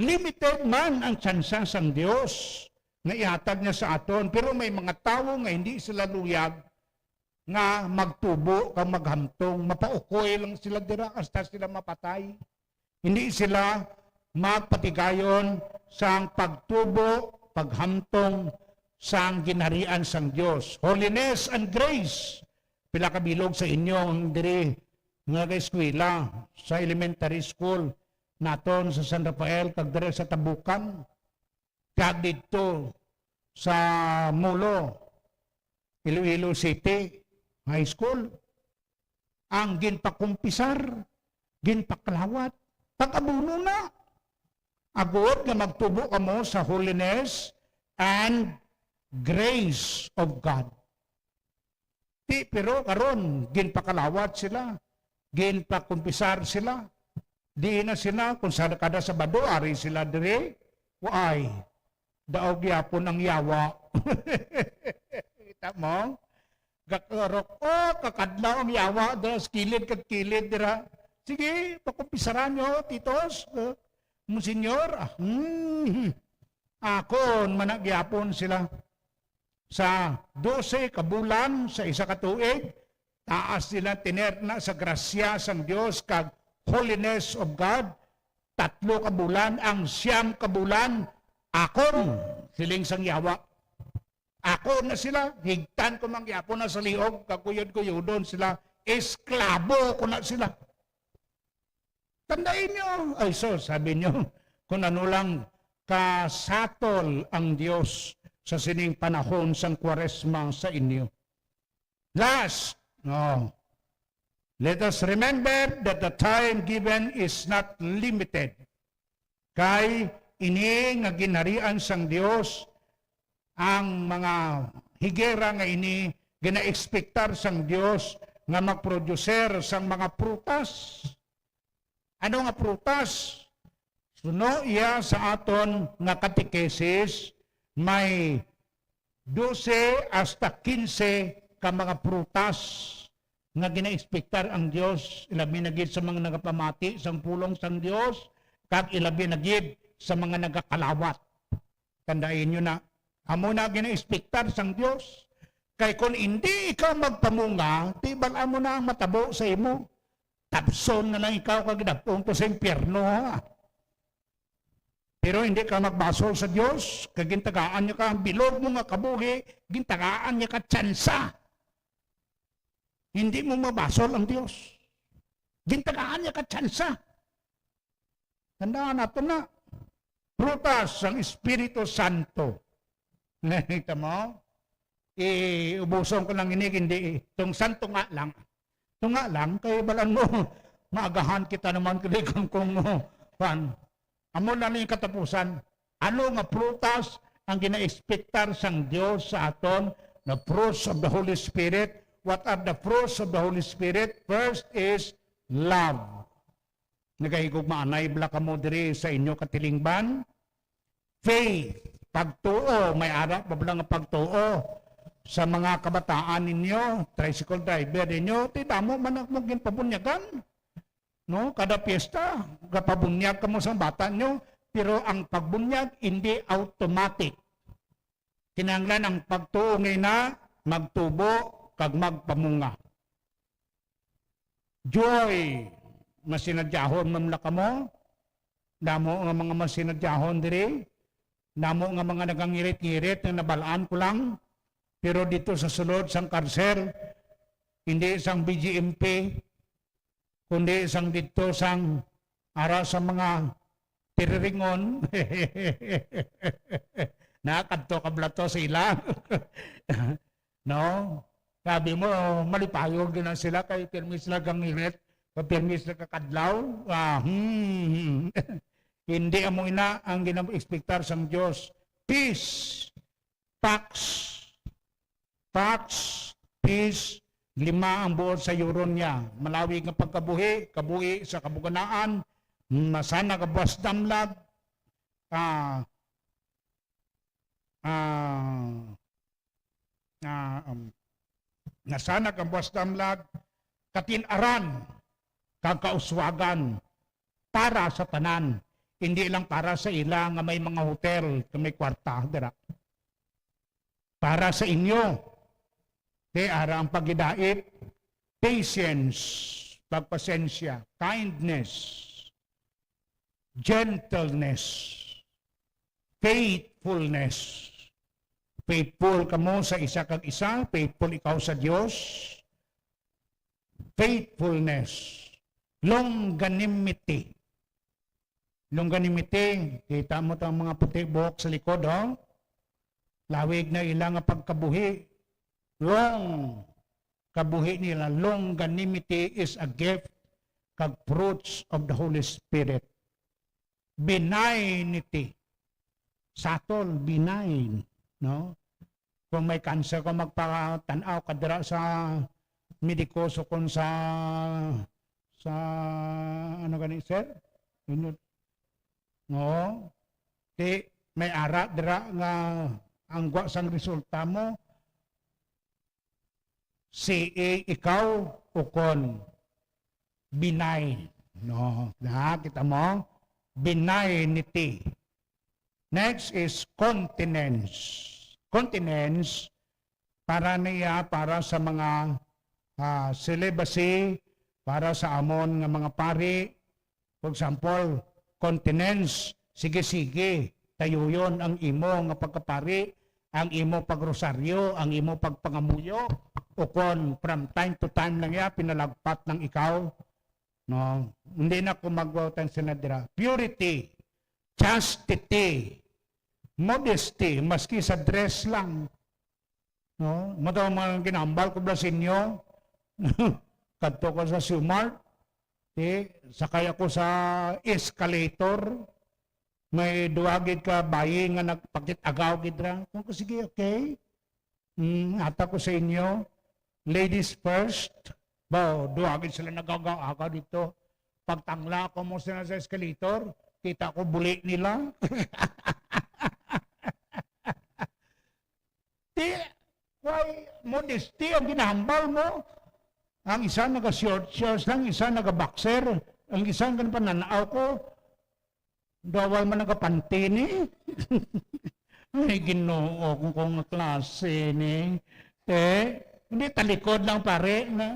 Limited man ang tsansa sang Dios nga ihatag niya sa aton, pero may mga tawo nga hindi sila luyag nga magtubo kag maghamtong. Mapaukoy lang sila dira hasta sila mapatay. Hindi sila magpatigayon sang pagtubo, paghamtong sang ginharian sang Dios. Holiness and grace. Pila ka bilog sa inyo ang diri nga nag-eskwela sa elementary school naton sa San Rafael kag diri sa Tabukan, kag didto sa Molo, Iloilo City High School. Ang ginpakumpisar, ginpakalawat, pag-abono na. Agod nga magtubo kamo sa holiness and grace of God. Ti, pero karon, ginpakalawat sila, ginpakumpisar sila. Di na sila, kung sa kada Sabado, ari sila diri, waay, daog yapon ang yawa. Kita mo? Kakarok, oh, kakadlaw ang yawa dira sa kilid kag kilid dira. Sige, pakumpisaran nyo, Titos, uh, Monsignor. Ah, hmm. Akon man na gyapon sila. Sa dose ka bulan sa isa ka tuig, taas sila tinerna sa grasya sang Dios kag holiness of God. Tatlo ka bulan, ang siyam ka bulan, akon, siling sang yawa. Ako na sila, higtan ko man gyapon na sa liog, kaguyod-guyodon sila, esklabo ko na sila. Tandaan nyo, ay sus, sabi nyo, kung ano lang kasatol ang Dios sa sining panahon sang Kwaresma sa inyo. Last, no. Let us remember that the time given is not limited. Kay ini nga ginharian sang Dios, ang mga higera nga ini, ginaekspektar sang Dios nga magproduser sang mga prutas. Ano nga prutas? Suno iya sa aton nga katekesis, may dose hasta kinse ka mga prutas nga ginaekspektar ang Dios, ilabi na gid sa mga nagapamati sang pulong sang Dios, kag ilabi na gid sa mga nagakalawat. Tandaan nyo na, amo na ginaekspektar sang Dios. Kay kung hindi ikaw magpamunga, di bal-an mo na ang matabo sa imo? Tapson na lang ikaw kag dapon to sa impyerno, ha? Pero hindi ka magbasol sa Dios, kag gintagaan niya ka ang bilog mo nga kabuhi, gintagaan niya ka tsansa. Hindi mo mabasol ang Dios. Gintagaan niya ka tsansa. Tandaan nato na, prutas sang Espiritu Santo. Nakita mo? Iubuson ko lang ini, hindi, itong santo nga lang. Ito nga lang, kay balan mo, maagahan kita naman kay kung, kung, pan. Amo na ni katapusan. Ano nga prutas ang ginaekspektar sang Dios sa aton? The fruits of the Holy Spirit. What are the fruits of the Holy Spirit? First is love. Nagahigugmaanay bala kamo diri sa inyo katilingban? Faith, pagtuo, may ara pa bala nga pagtuo sa mga kabataan ninyo, tricycle driver ninyo, ti damo man ang mo ginpabunyagan. No, kada piyesta, gapabunyag kamo sa bata nyo, pero ang pagbunyag hindi automatic. Kinahanglan ang pagtuo nga ina magtubo kag magpamunga. Joy, masinadyahon man la kamo. Damo nga mga masinadyahon diri. Damo nga mga nagangirit-ngirit nga nabalaan ko lang. Pero dito sa sulod sang karsel, hindi sang B G M P, kundi sang didto sang ara sa mga tiriringon. Nakadto ka bala to sa ila. No? Sabi mo, malipayon din na sila kay pirmi sila gangirit, kay pirmi sila kakadlaw. Ah, hmm, hmm. Hindi amo ina ang gina-expectar sang Dios. Peace. Pax. Pax, peace, lima ang buot sayuron niya. Malawig nga pagkabuhi, kabuhi sa kabuganaan, masanag ang buwas damlag, ah, ah, ah, um, nasanag ang buwas damlag, katin-aran, kag kauswagan para sa tanan, hindi lang para sa ila nga may mga hotel, nga may kwarta, dira. Para sa inyo, kay ara ang paghidait, patience, pagpasensya, kindness, gentleness, faithfulness. Faithful kamo sa isa kag isa, faithful ikaw sa Dios. Faithfulness, longanimity. Longanimity, kita mo tang mga puti buhok sa likod, oh. Lawig na ila nga pagkabuhi. Long kabuhi nila. Longanimity is a gift kag fruits of the Holy Spirit. Benignity. Satol, benign, no? Kung may cancer ka, magpatan-aw ka dira sa mediko, so kung sa, sa, ano gani, sir? Inyo, no? Di, may ara dira nga ang gwa sang resulta mo, C A ikaw, ukon benign. No, na, kita mo? Benignity. Next is continence. Continence, para niya, para sa mga, ah, celibacy, para sa amon nga mga pari. For example, continence, sige-sige, tayuyon ang imo nga pagkapari, ang imo pagrosaryo, ang imo pagpangamuyo, o kon from time to time lang ya, pinalagpat lang ikaw. No? Hindi na ko magwawtan sila dira. Purity, chastity, modesty, maski sa dress lang. No? Mataw mga ginambal ko bala sa inyo. Kadto ko sa Sumart, di, sakay ako sa escalator. May duwa gid ka bayi nga nagpakit-agaw gid ra. Kung ko, "Sige, okay." Mm, ata ko sa inyo, ladies first. Ba, duwa gid sila nag-agaw-agaw dito. Pagtangla ko mo sila sa escalator, kita ko buli nila. Di, why modesty ang ginahambal mo? Ang isa naga-short shorts lang, isa naga-boxer, ang isa ang pananaw ko, dawal man nagapanty ni. Ay, Ginoo, kung, kung klase ni. Te, hindi, talikod lang, pare. Na,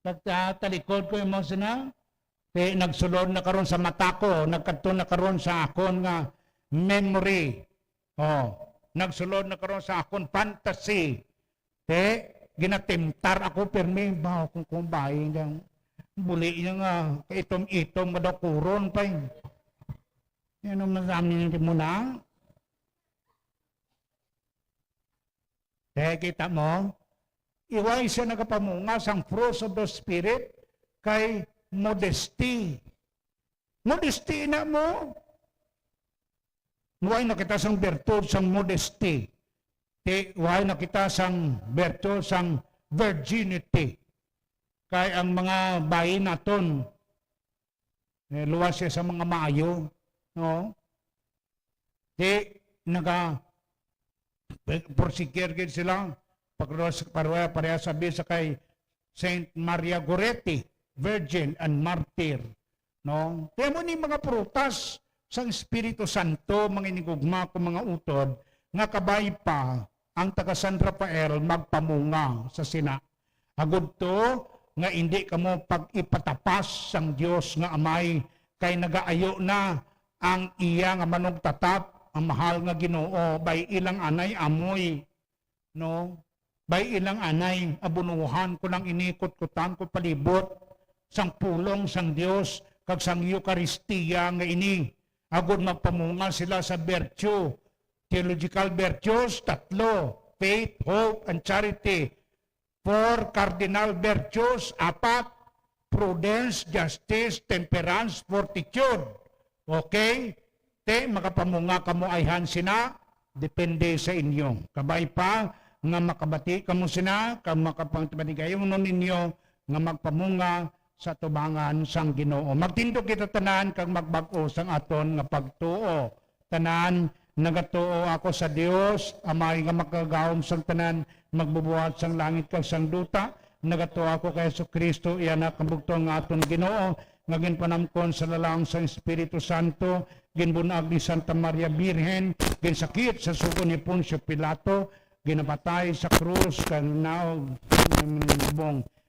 nagtatalikod ko yung mga sina. Te, nagsulod na karon sa mata ko, nagkadto na karon sa akon nga memory. Oh, nagsulod na karon sa akon fantasy. Te, ginatimtar ako, pirmi, ba, kung, kung bayi niyang buli niya nga, kaitom-itom, madakuron pa yun. Yan ang masamin mo na. Te, kita mo? Iway siya nagapamunga sang fruits of the Spirit kay modesty. Modesty na mo. Why na kita sang virtue sang modesty? Ti, why na kita sang virtue sang virginity? Kay ang mga bayi naton, eh, luwas siya sa mga maayo, no? Di, naga-, porsikir gid sila. Pagros-, pareha, pareha sabi sa kay Saint Maria Goretti, Virgin and Martyr, no? Kaya mo ni mga prutas sang Espiritu Santo, mga inigugma ko mga utod, nga kabay pa ang taga San Rafael magpamunga sa sina. Agud to nga indi kamo pag-ipatapas sang Dios nga Amay, kay nagaayo na ang iya nga manugtatap, ang mahal nga Ginoo, bay ilang anay amoy, no? Bay ilang anay, abunuhan ko lang ini, kutkutan ko palibot sang pulong sang Dios kag sang Eukaristia nga ini, agud magpamunga sila sa virtue. Theological virtues, tatlo, faith, hope, and charity. Four cardinal virtues, apat, prudence, justice, temperance, fortitude. Okay? Te, makapamunga kamo ayhan sina, depende sa inyo. Kabay pa nga makabati kamo sina, kag makapangtibanigayon ninyo nga magpamunga sa tubangan sang Ginoo. Magtindog kita tanan kag magbag-o sang aton nga pagtuo. Tanan, nagatuo ako sa Dios, Amay nga makagagahom sang tanan, magbubuhat sang langit kag sang duta. Nagatuo ako kay Jesu-Cristo, iya Anak nga bugtong nga aton Ginoo, nga ginpanamkon sa lalang sang Espiritu Santo, ginbun-ag ni Santa Maria Birhen, ginsakit sa sugo ni Poncio Pilato, ginapatay sa krus, kag naog,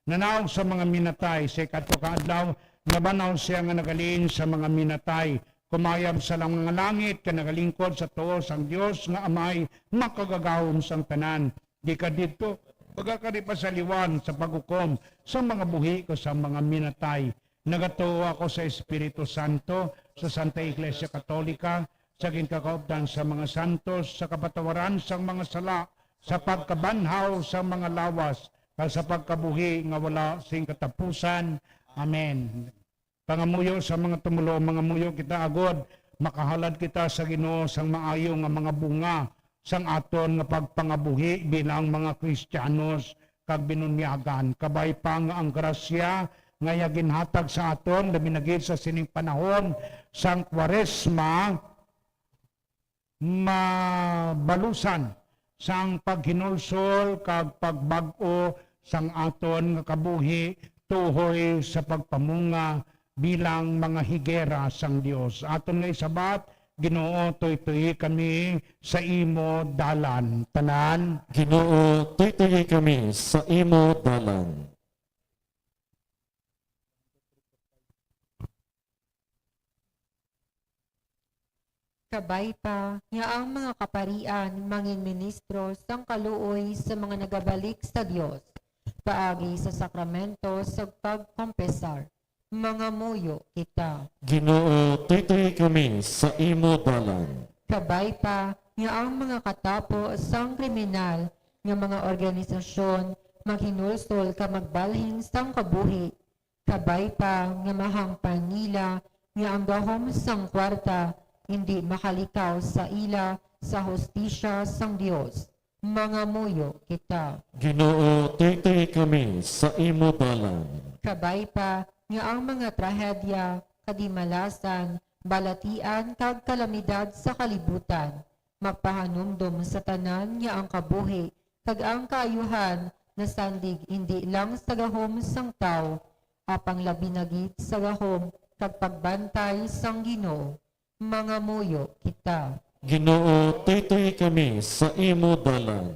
nanaog sa mga minatay, sa ikatlo ka adlaw, nabanaw siya nga naghalin sa mga minatay, kumayab sa langit, kag nagalingkod sa tuo sang Dios nga Amay, makagagahom sang tanan. Di ka didto, pagakari pa sa liwan sa paghukom sa mga buhi kag sa mga minatay. Nagatuo ako sa Espiritu Santo, sa Santa Iglesia Katolika, sa ginkakaupdan sa mga santos, sa kapatawaran sang mga sala, sa pagkabanhaw sang mga lawas, kag sa pagkabuhi nga wala sing katapusan. Amen. Pangamuyo sa mga tumoluo, mangamuyo kita agod makahalad kita sa Ginoo sang maayo nga mga bunga sang aton nga pagpangabuhi bilang mga Kristiyanos kag binunyagan. Kabay pa nga ang grasya nga iya ginhatag sa aton, labi na gid sa sining panahon sang Kwaresma, mabalusan sang paghinulsol kag pagbag-o sang aton nga kabuhi tuhoy sa pagpamunga bilang mga higera sang Dios. Aton nga isabat, Ginoo, tuytoyi kami sa imo dalan. Tanan. Ginoo, tuytoyi kami sa imo dalan. Kabay pa nga ang mga kaparian mangin ministro sang kaluoy sa mga nagabalik sa Dios paagi sa sakramento sa pagkompesar. Mangamuyo kita. Ginoo, tuytoyi kami sa imo dalan. Kabay pa nga ang mga katapo sang kriminal nga mga organisasyon maghinulsol ka magbalhin sang kabuhi. Kabay pa nga mahangpan nila nga ang gahom sang kwarta indi makalikaw sa ila sa hustisya sang Dios. Mangamuyo kita. Ginoo, tuytoy kami sa imo dalan. Kabay pa nga ang mga trahedya, kadimalasan, balatian, kag kalamidad sa kalibutan magpahanumdom sa tanan nga ang kabuhi kag ang kaayuhan nasandig indi lang sa gahom sang tawo, apang labi na gid sa gahom kag pagbantay sang Ginoo. Mangamuyo kita. Ginoo, tuytoy kami sa imo dalan.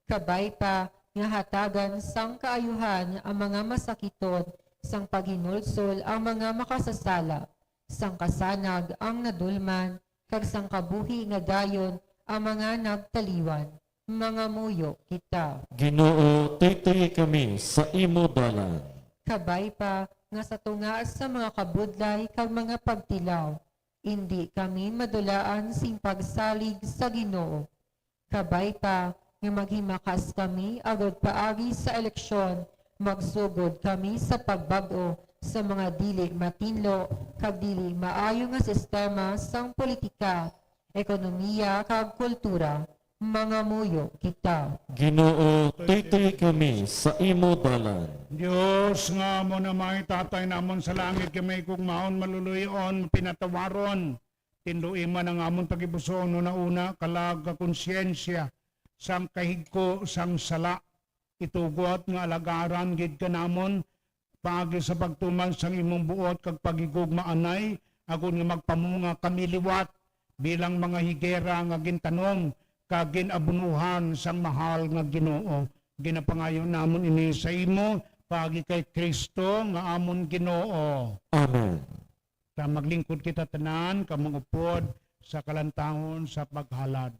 Kabay pa nga hatagan sang kaayuhan ang mga masakiton, sang paghinulsol ang mga makasasala, sang kasanag ang nadulman, kag sang kabuhi nga dayon ang mga nagtaliwan. Mangamuyo kita. Ginoo, tuytoy kami sa imo dalan. Kabay pa nga sa tunga sa mga kabudlay kag mga pagtilaw, indi kami madulaan sing pagsalig sa Ginoo. Kabay pa nga maghimakas kami agod paagi sa eleksyon, magsugod kami sa pagbag-o sa mga dili matinlo kag dili maayo nga sistema sang politika, ekonomiya, kag kultura. Mangamuyo kita. Ginoo, tuytoy kami sa imo dalan. Dios nga amo na may Tatay namon sa langit, kami kugmaon, maluluy-on, pinatawaron. Tinloi man ang amon tagipusoon, una-una, kalag ka konsyensya sang kahigko sang sala. Itugot nga alagaran gid ka namon paagi sa pagtuman sang imong buot kag paghigugma anay, agod nga magpamunga kami liwat bilang mga higera nga gintanom kag gin-abunuhan sang mahal nga Ginoo. Ginapangayo namon ini sa imo paagi kay Cristo nga amon Ginoo. Amen. Ta maglingkod kita tanan ka mangupod sa kalantahon sa paghalad.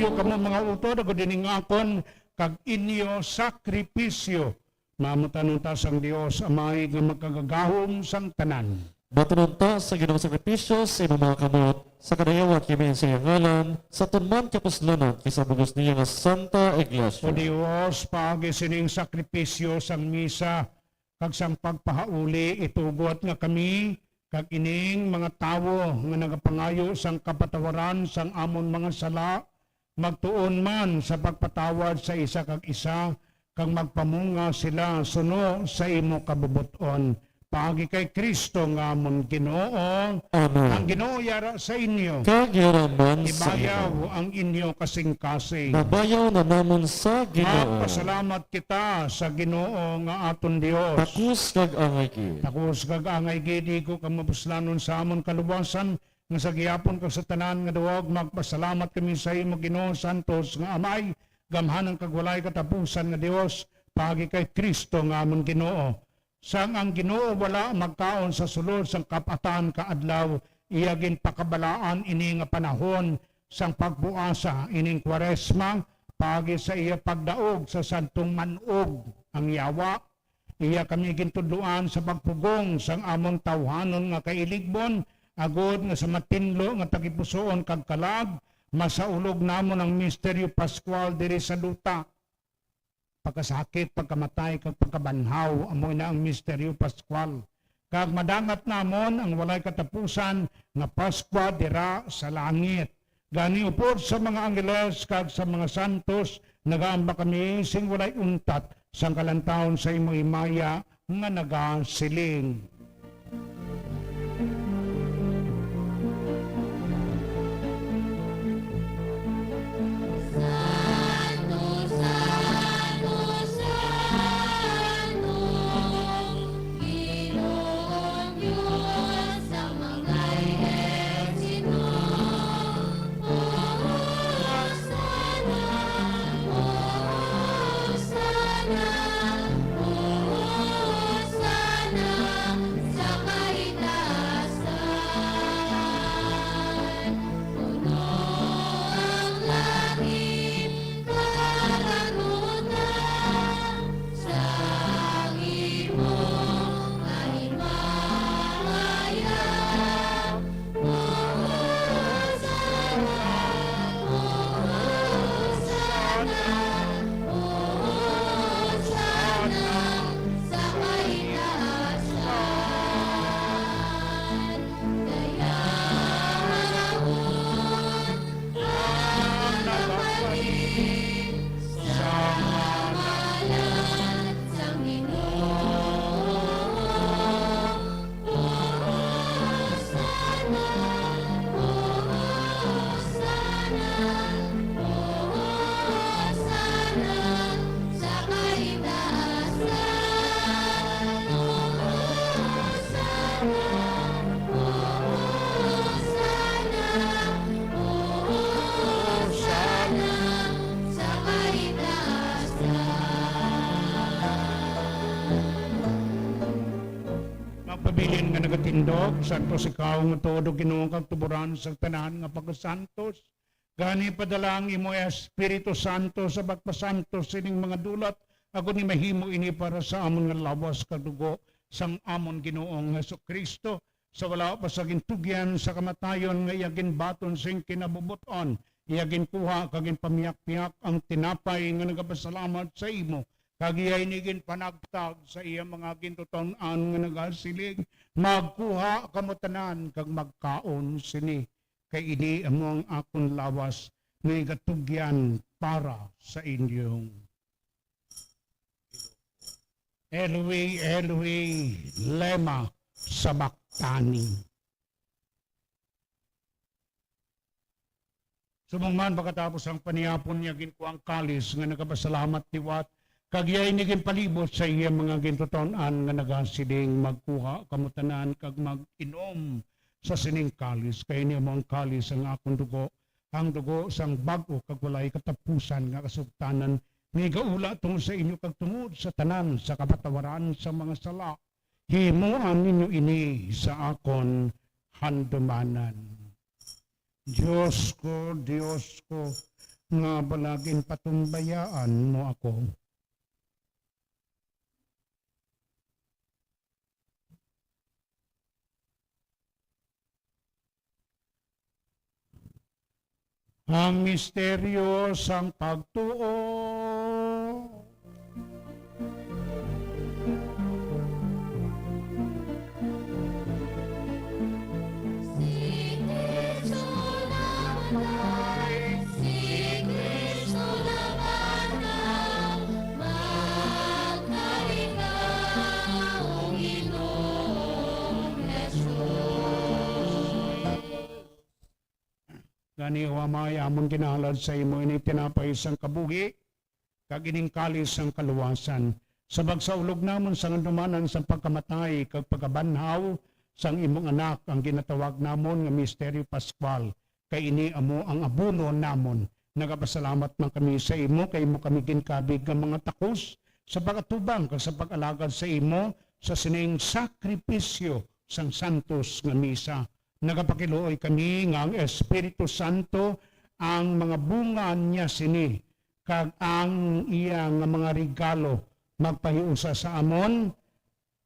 Kamo mga utod, agud ining akon kag inyo sakripisyo, mamutanong ta sang Dios Amay nga magkagagahom sang tanan. Baton ta sa Ginoong sakripisyo sa imong mga kamot, sa kadayawat kami sa iyang ngalan, sa tuman kapuslanan kay sa bug-os niya nga Santa Iglesia. O Dios, paagi sining sakripisyo sang misa kag sang pagpahauli, itugot nga kami kag ining mga tawo nga nagapangayo sang kapatawaran sang amon mga sala, magtuon man sa pagpatawad sa isa kag isa, kag magpamunga sila suno sa imo kabubot-on. Paagi kay Cristo nga amon Ginoo. Amen. Ang Ginoo yara sa inyo. Kag yara man sa imo. Ibayaw ang inyo kasing-kasing. Mabayaw na namon sa Ginoo. Magpasalamat kita sa Ginoo nga aton Dios. Takos kag angay gid. Takos kag angay gid, igo kag mapuslanon sa amon kaluwasan, nga sa gihapon kag sa tanan nga duog magpasalamat kami sa imo, Ginoo, santos nga Amay, gamhanan kag walay katapusan nga Dios, paagi kay Cristo nga amon Ginoo. Sang ang Ginoo wala magkaon sa sulod sang kap-atan ka adlaw, iya ginpakabalaan ini nga panahon sang pagpuasa, ining Kwaresma, paagi sa iya pagdaog sa santong man-og, ang Yawa. Iya kami gintudloan sa pagpugong sang amon tawhanon nga kailigbon, agod nga sa matinlo nga tagipusoon kag kalag, masaulog namon ang misteryo Pascual diri sa duta. Pagkasakit, pagkamatay, kag pagkabanhaw, amo ina ang misteryo Pascual. Kag madangat namon ang walay katapusan nga Pascua dira sa langit. Gani, upod sa mga anggeles kag sa mga santos, nagaamba kami sing walay untat sang kalantawon sa imo himaya nga nagasiling. Santo, santo, santo, Ginoong Dios sa mga ehersito. Hosanna, Hosanna, Hosanna sa kaitaasan. Puno ang langit, kalagutan, sang imo nga himaya. Hosanna, Hosanna, Hosanna sa kaitaasan. Dayawon ang nagapali sa ngalan sang Ginoo. Hosanna, Hosanna, Hosanna sa kaitaasan. Hosanna, Hosanna, Hosanna sa kaitaasan. Magpabilin nga nagatindog, santos ikaw nga tuod, O Ginoo, kag tuboran sang tanan nga pagkasantos. Gani, padala ang imo Espiritu Santo sa pagpasantos sining mga dulat, agod ni mahimo ini para sa amon nga lawas kag dugo sang amon Ginoong Jesu-Cristo, sa wala pa sa gintugyan sa kamatayon nga iya ginbaton sing kinabubot-on, iya ginkuha kag ginpamihak-pihak ang tinapay nga nagapasalamat sa imo, kag iya ini ginpanagtag sa iya mga gintuton-an nga nagasiling, "Magkuha kamo tanan kag magkaon sini, kay ini amo ang akon lawas nga igatugyan para sa inyo." Eloi, Eloi, lema sabachthani. Subong man pagkatapos ang panihapon niya, ginkuha ang kalis nga nagapasalamat liwat, kag iya ini ginpalibot sa iya mga gintuton-an nga nagasiling, "Magkuha kamo tanan kag mag-inom sa sining kalis, kay ini amo ang kalis sang akon dugo, ang dugo sang bag-o kag walay katapusan nga kasugtanan, nga igaula tungod sa inyo kag tungod sa tanan sa kapatawaran sa mga sala. Himoa ninyo ini sa akon handumanan." Dios ko, Dios ko, nga balag ginpatumbayaan mo ako. Ang misteryo sang pagtuo. Si Cristo namatay, si Cristo nabanhaw, magkari ka, O Ginoong Jesus. Gani, O Amay, amon ginahalad sa imo ini tinapay sang kabuhi, kag ining kalis sang kaluwasan. Sa pagsaulog namon sa handumanan sang pagkamatay kag pagkabanhaw sang imong Anak, ang ginatawag namon nga misteryo pascual, kay ini amo ang abono namon. Nagapasalamat man kami sa imo kay imo kami ginkabig nga mga takos sa pag-atubang kag sa pag-alagad sa imo sa sining sakripisyo sang santos nga misa. Nagapakiluoy kami nga ang Espiritu Santo ang mga bunga niya sini, kag ang iya nga mga regalo magpahiusa sa amon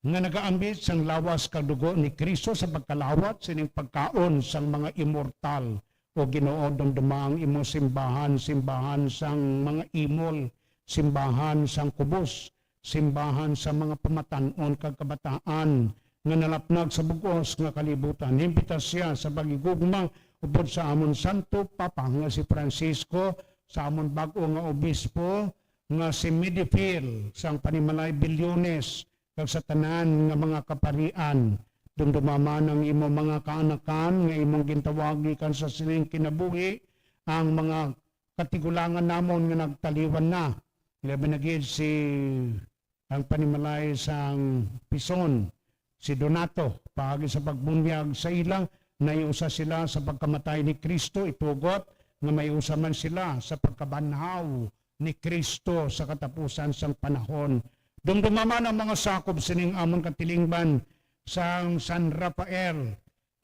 nga nagaambit sang lawas kag dugo ni Cristo sa pagkalawat sining pagkaon sang mga immortal. O Ginoo, dumduma ang imo simbahan, simbahan sang mga imol, simbahan sang kubos, simbahan sa mga pamatan-on kag kabataan nga nalapnag sa bug-os nga kalibutan. Himpita siya sa paghigugma upod sa amon Santo Papa nga si Francisco, sa amon bag-o nga obispo nga si Midifil, sang panimalay Bilyones, kag sa tanan nga mga kaparian. Dumduma man ang imo mga kaanakan nga imong gintawag gikan sa sining kinabuhi, ang mga katigulangan namon nga nagtaliwan na. Ilabi na gid si ang panimalay sang Pison, si Donato, paagi sa pagbunyag sa ila, nahiusa sila sa pagkamatay ni Cristo, itugot nga mahiusa man sila sa pagkabanhaw ni Cristo sa katapusan sang panahon. Dumduma man ang mga sakop sining amon katilingban sang San Rafael,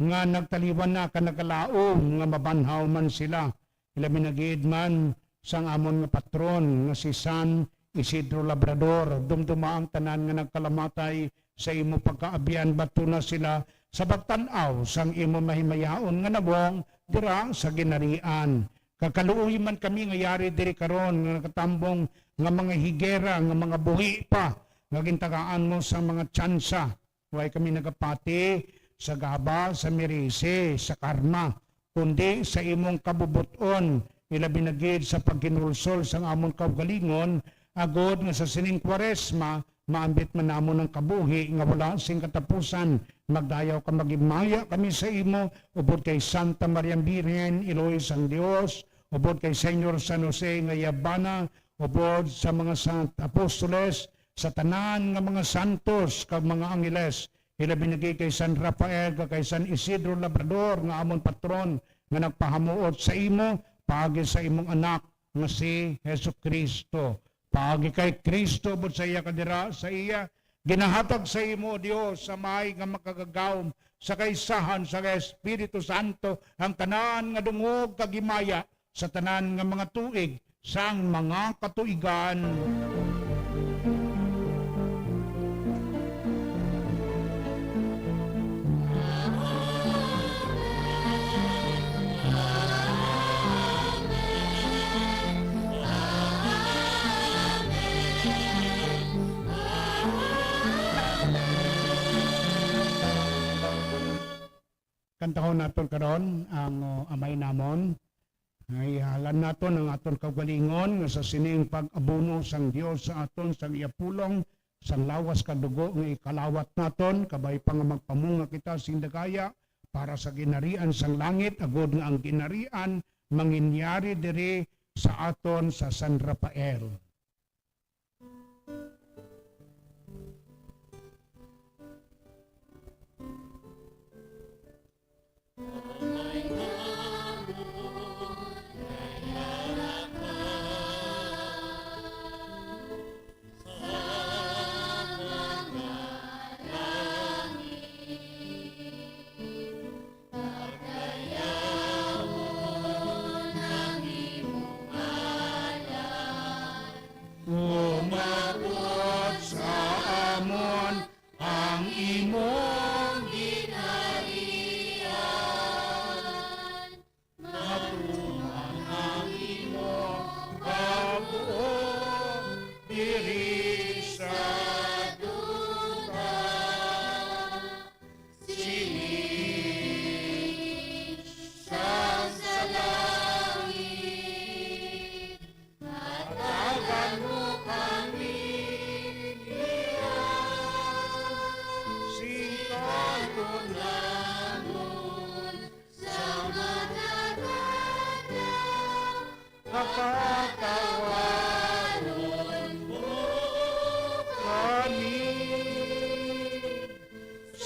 nga nagtaliwan na ka nagkalaom nga mabanhaw man sila. Ilabi na gid man sang amon nga patron nga si San Isidro Labrador. Dumduma ang tanan nga nagkalamatay sa imo pagkaabyan, batuna sila sa pagtan-aw sang imo mahimayaon nga nabong dira sa ginharian. Kag kaluoy man kami nga yari diri karon nga nakatambong nga mga higera nga mga buhi pa nga gintagaan mo sa mga tsansa. Way kami nagapati sa gaba, sa merisi, sa karma, kundi sa imong kabubot-on, ilabi na gid sa paghinulsol sang amon kaugalingon, agod nga sa sining Kwaresma maambit man namon ang kabuhi nga wala sing katapusan. Magdayaw ka, maghimaya kami sa imo, upod kay Santa Maria Birhen, Iloy sang Dios, upod kay Señor San Jose nga iya bana, upod sa mga sant-, apostoles, sa tanan nga mga santos kag mga angeles, ilabi na gid kay San Rafael kag kay San Isidro Labrador nga amon patron, nga nagpahamuot sa imo paagi sa imong Anak nga si Jesu-Cristo. Paagi kay Cristo, upod sa iya, kag dira sa iya, ginahatag sa imo, O Dios, Amay, nga makagagahom sa kaisahan sa Espiritu Santo ang tanan nga dungog kag himaya sa tanan nga mga tuig sang mga katuigan. Kantahon naton karon ang, uh, Amay Namon. Ihalad naton ang aton kaugalingon nga sa sining pag-abono sang Dios sa aton sang iya pulong, sang lawas kag dugo nga ikalawat naton, kabay pa nga magpamunga kita sing dagaya para sa ginharian sang langit, agod nga ang ginharian manginyari diri sa aton sa San Rafael.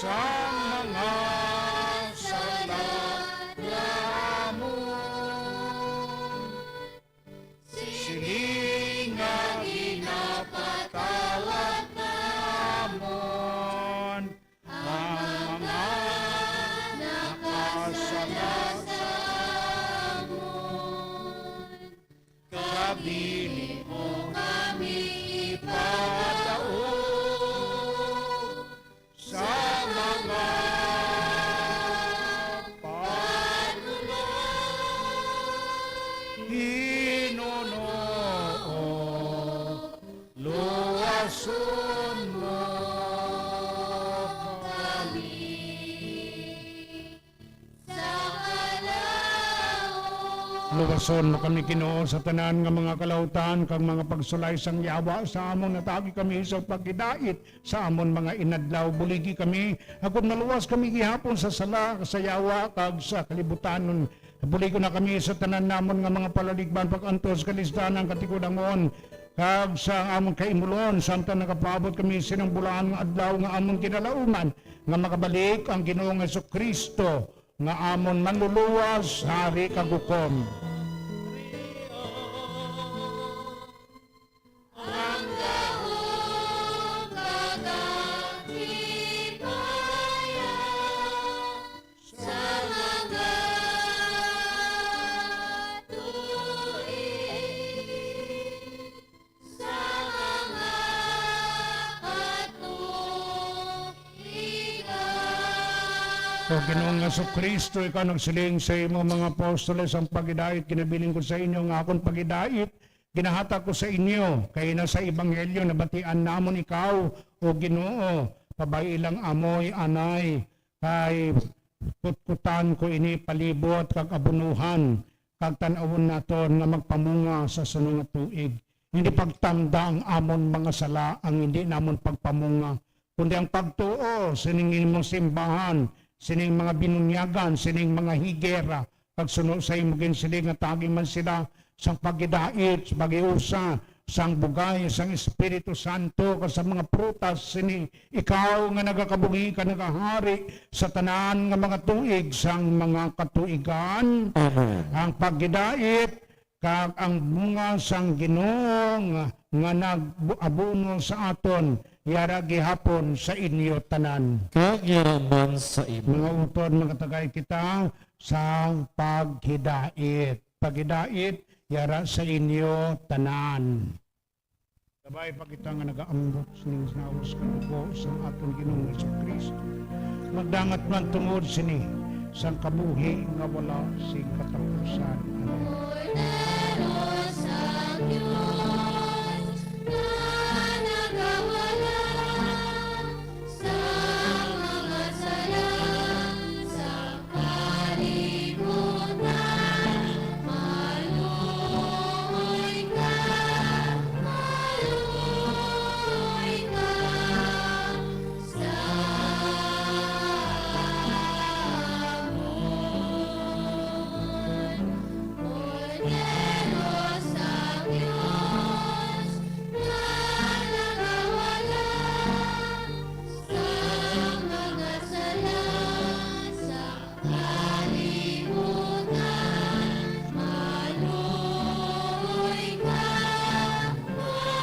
sa mga sala namon. Sini nga ginapatawad namon ang mga nakasala sa amon. Kag dili mo kami ipadaog sa mga panuloy. Ginoo, luwason mo kami. Luwason mo kami, Ginoo, sa tanan nga mga kalautan kag mga pagsulay sang yawa sa amon. Natagi kami sa paghidait sa amon mga inadlaw. Buligi kami, agod maluwas kami gihapon sa sala, sa yawa, kag sa kalibutanon. Buligon na kami sa tanan namon nga mga palaligban, pag-antos kalisdanan, katigulangon, kag sa amon kaimulon, samtang nagapaabot kami sining bulahan nga adlaw nga amon kinalauman, nga makabalik ang Ginoong Jesu-Cristo, nga amon Manluluwas, Hari kag Hukom. Ang gahom kag ang hipaya sa mga tuig. Sa mga katuigan. O Ginoong Jesu-Cristo, ikaw nagsiling sa imo mga apostoles, "Ang paghidait ginabilin ko sa inyo, nga akon paghidait ginahatag ko sa inyo, kay na sa ebanghelyo nabatian namon ikaw, O Ginoo, pabay-i lang amoy anay, kay kutkutan ko ini palibot kag abunuhan, kag tan-awon naton nga magpamunga sa suno nga tuig. Hindi pagtanda ang amon mga sala ang hindi namon pagpamunga, kundi ang pagtuo sining imong simbahan, sining mga binunyagan, sining mga higera, kag suno sa imo ginsiling nga tagi man sila sang paghidait, sa paghiusa, sang bugay sang Espiritu Santo, kag sa mga prutas sini. Ikaw nga nagakabuhi kag nagahari sa tanan nga mga tuig sang mga katuigan." Amen. Ang paghidait kag ang bunga sang Ginoo nga, nga nag-abono sa aton, yara gihapon sa inyo tanan. Kag yara man sa imo. Mga utod, magatagay kita sa paghidait. Paghidait yara sa inyo tanan. Kabay pa kita nga nagaambot sining hinaut sa dugo sang aton Ginoong Jesu-Cristo. Magdangat man tungod sini sang kabuhi nga wala sing katapusan. Amen. Kordero sa Dios nga nagawala sa mga sala sa kalibutan, maluoy ka, maluoy ka sa amon. Kordero sa Dios nga nagawala sa mga sala sa kalibutan, maluoy ka,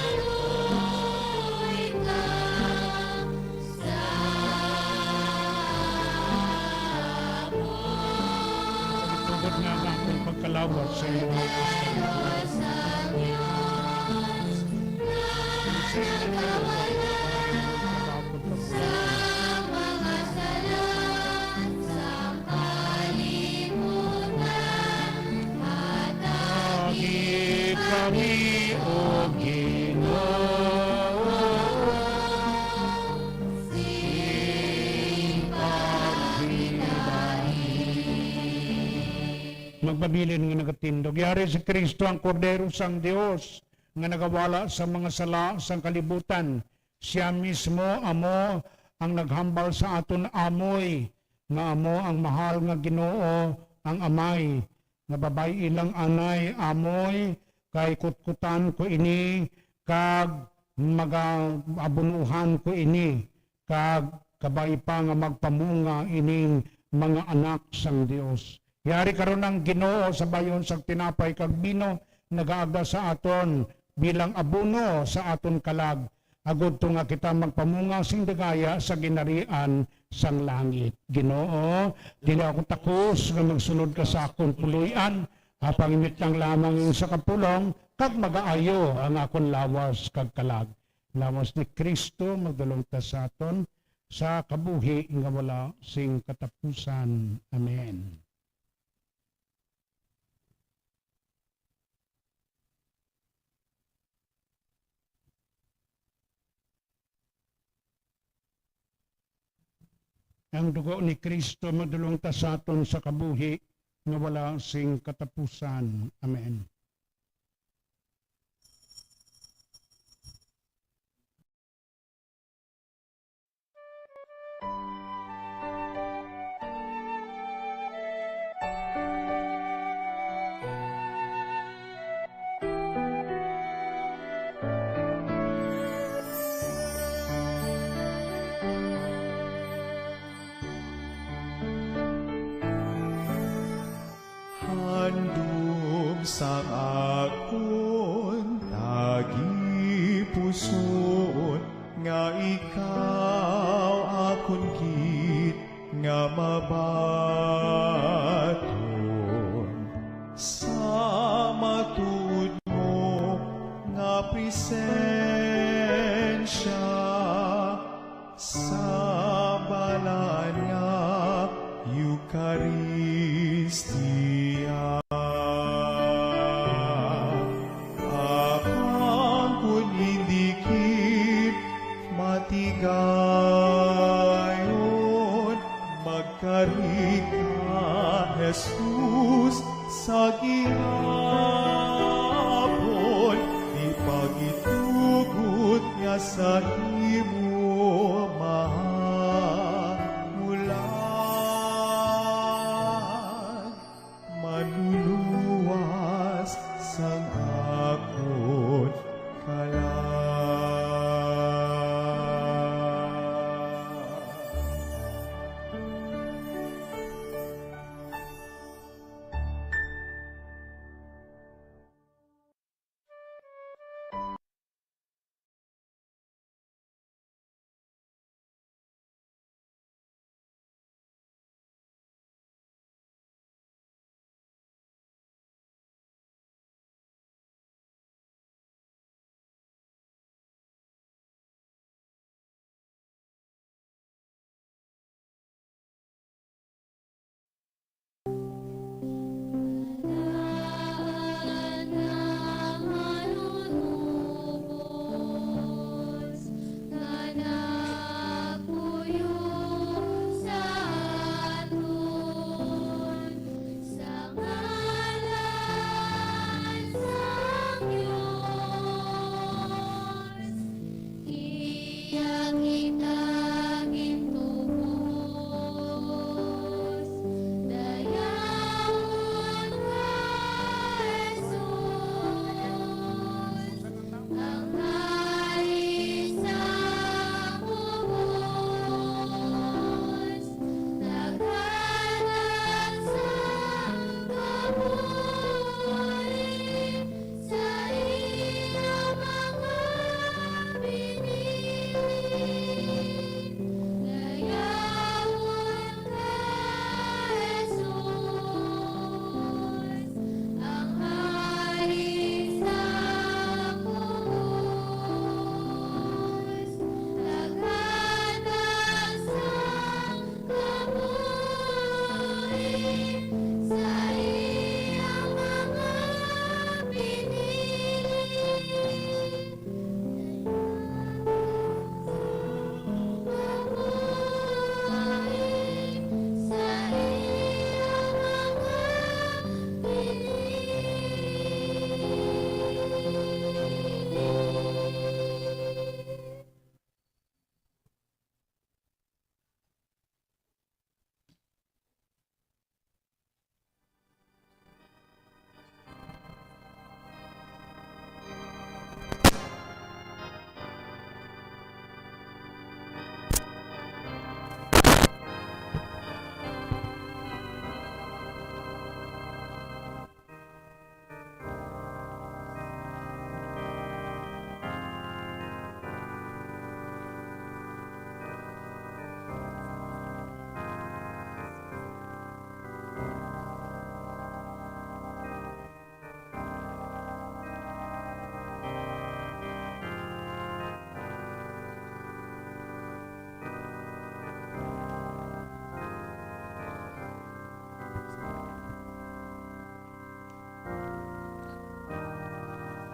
maluoy ka sa amon. Tungod nga ang akon pagkalawat sa imo. Kordero sa Dios, nga nagawala sa mga sala sa kalibutan, hatagi kami, O Ginoo, sing paghidait. Magpabilin nga nagatindog. Yari si Cristo, ang Kordero sang Dios, nga nagawala sa mga sala sang kalibutan. Sia mismo amo ang naghambal sa aton amoy nga amo ang mahal nga Ginoo, ang Amay, nga, "Pabay-i lang anay amoy, kay kutkutan ko ini, kag magaabunuhan ko ini, kag kabay pa nga magpamunga ining mga anak sang Dios. Yari karon ang Ginoo sa bayon sang tinapay kag bino, nagaagda sa aton bilang abono sa aton kalag, agud to nga kita magpamunga sing dagaya sa ginharian sang langit. Ginoo, dili ako takos nga magsulod ka sa akon puloy-an, apang imitlang lamang ang isa ka pulong, kag magaayo ang akon lawas kag kalag. Lawas ni Cristo magdulong ta sa aton sa kabuhi nga wala sing katapusan. Amen. Ang dugo ni Cristo madulong ta sa aton sa kabuhi nga wala sing katapusan. Amen. Handom sang akon tagipusoon, nga ikaw akon gid nga mabaton sa matuod mo nga presensya. Sa balaan nga Eukaristia, apang kun indi gid matigayon, magkari ka, Jesus, sa gihapon, di pagitugot nga sa imo mahamulan, manluluwas sang akon kalag.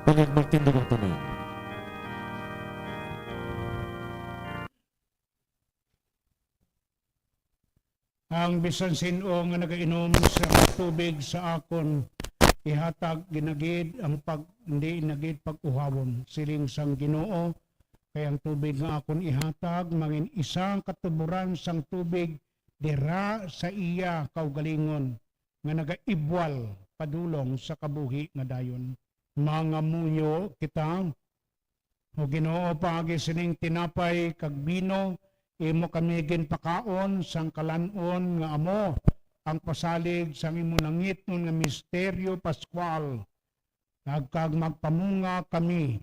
Panig magtindog ang tanan. Ang bisan sin-o nga nagainom sa tubig sa akon ihatag, ginagid ang pag, hindi nagid pag-uhawon, siling sang Ginoo, kay ang tubig nga akon ihatag mangin isa ang katuboran sang tubig dira sa iya kaugalingon, nga nagaibwal padulong sa kabuhi nga dayon. Mangamuyo kita. O Ginoo, paagi sining tinapay kag bino, imo kami ginpakaon sang kalan-on nga amo ang pasalig sang imo langitnon nga misteryo pascual. Kag, kag magpamunga kami.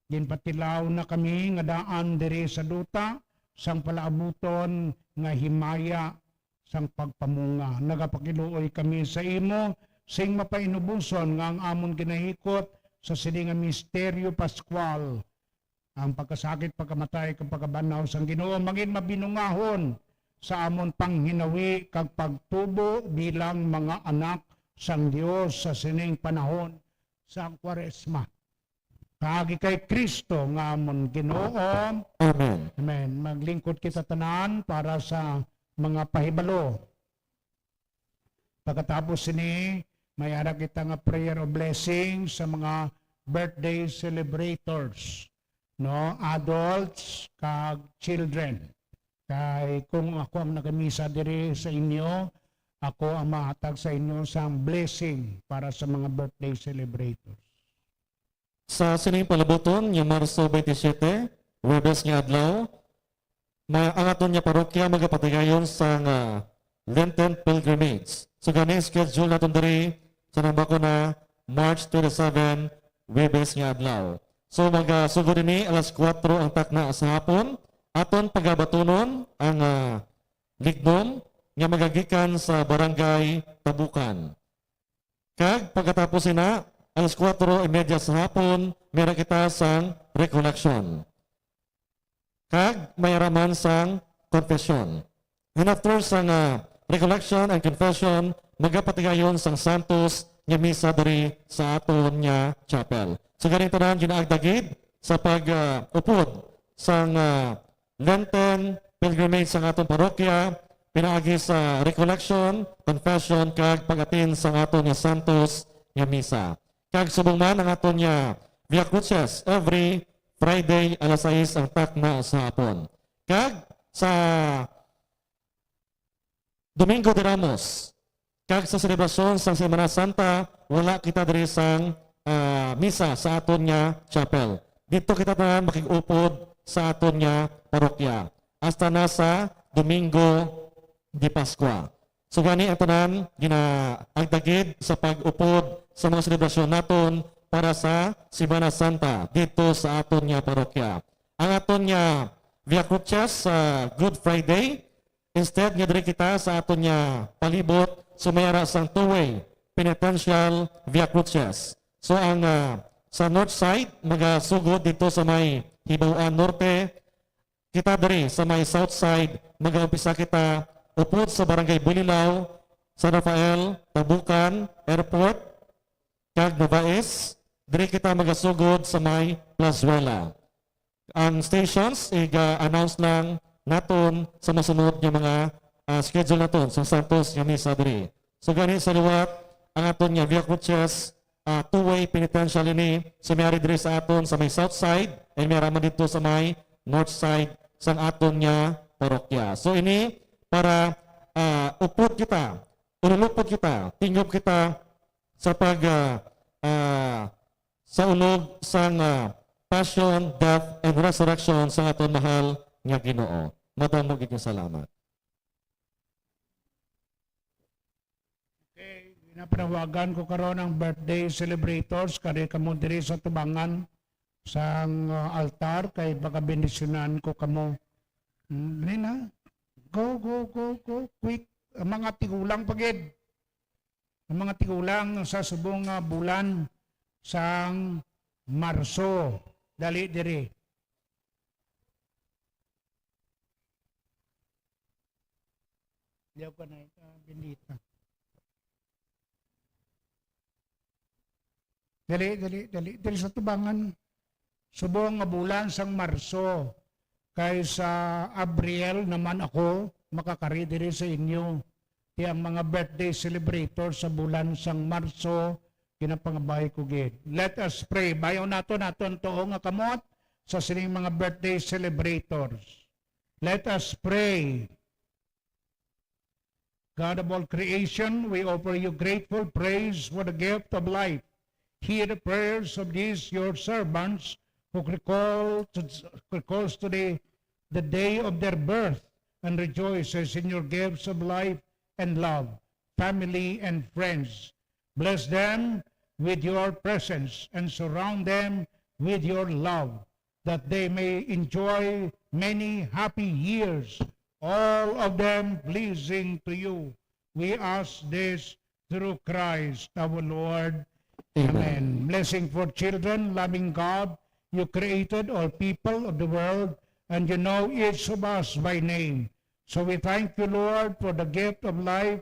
Ginpatilaw na kami nga daan diri sa duta sang palaabuton nga himaya sang pagpamunga. Nagapakiluoy kami sa imo sing mapainuboson nga ang amon ginahikot sa sini nga misteryo pascual, ang pagkasakit, pagkamatay, kag pagkabanhaw sang Ginoo, mangin mabinungahon sa amon panghinawi kag pagtubo bilang mga anak sang Dios sa sining panahon sang Kwaresma. Paagi kay Cristo nga amon Ginoo. Amen. Amen. Maglingkod kita tanan para sa mga pahibalo. Pagkatapos sini, may ara kita nga prayer of blessing sa mga birthday celebrators, no? Adults kag children. Kay kung ako ang nagamisa diri sa inyo, ako ang mahatag sa inyo sang blessing para sa mga birthday celebrators. Sa sining palabuton nga Marso twenty-seven, Huwebes nga adlaw, may ang aton nga parokya magapatigayon sang Lenten pilgrimage. So gani, schedule naton diri sa nambako na March twenty-seven, Huwebes nga adlaw. So magasugod ini alas kuwatro ang takna sa hapon. Aton pagabatunon ang ah, lignom nga magagikan sa Barangay Tabukan. Kag pagkatapos sina, alas kuwatro y media sa hapon, may ra kita sang recollection. Kag may ra man sang confession. And after sang ah, recollection and confession, magapatigayon sang santos nga misa diri sa aton nga chapel. So gani tanan, ginaagda gid sa pag ah, upod sang ah, Lenten pilgrimage sang aton parokya, pinaagi sa recollection, confession, kag pag-attend sang aton nga santos nga misa. Kag subong man ang aton nga Via Crucis every Friday alas sais ang takna sa hapon. Kag sa Domingo de Ramos, kag sa selebrasyon sang Semana Santa, wala kita diri sang ah, misa sa aton nga chapel. Didto kita tanan makig-upod sa aton nga parokya hasta na sa Domingo de Pascua. So gani ang tanan ginaagda gid sa pag-upod sa mga selebrasyon naton para sa Semana Santa didto sa aton nga parokya. Ang aton nga Via Crucis sa Good Friday, instead nga diri kita sa aton nga palibot, so may ara sang two-way penitential Via Crucis. So ang ah, sa north side magasugod didto sa may Hibaw-an Norte, kita diri sa may south side, mag-aumpisa kita upod sa Barangay Bulilaw, San Rafael, Tabukan, Airport, kag Navais. Diri kita magasugod sa may Plazuela. Ang stations, iga-announce lang naton sa masunod nga mga ah, schedule naton sa santos nga misa diri. So gani sa liwat, ang aton nga Via Crucis, ah, two-way penitential ini, so may ari diri sa aton sa may south side, and may ara man didto sa may north side sang aton nga parokya. So ini para ah, upod kita, unulupod kita, tingob kita sa pag ah, ah, sa ulog sang ah, passion, death, and resurrection sang aton mahal nga Ginoo. Madamo gid nga salamat. Okay, ginapanawagan ko karon ang birthday celebrators, kari kamo diri sa tubangan sang ah, altar, kay pagabendisyonan ko kamo. Hmm, dali na. Go, go, go, go, quick. Ang mga tigulang pa gid. Ang mga tigulang sa subong nga bulan sang Marso. Dali diri. Diyaw ka na, ah, bendita. Dali, dali, dali. Dali sa tubangan. Subong nga bulan sang Marso, kay sa Abril naman ako makakari diri sa inyo. Ti ang mga birthday celebrators sa bulan sang Marso, ginapangabay ko gid. Let us pray. Bayaw naton aton tuo nga kamot sa sining mga birthday celebrators. Let us pray. God of all creation, we offer you grateful praise for the gift of life. Hear the prayers of these your servants who recall to, recalls today the day of their birth and rejoices in your gifts of life and love, family and friends. Bless them with your presence and surround them with your love, that they may enjoy many happy years, all of them pleasing to you. We ask this through Christ our Lord. Amen. Amen. Blessing for children, loving God, you created all people of the world, and you know each of us by name. So we thank you, Lord, for the gift of life,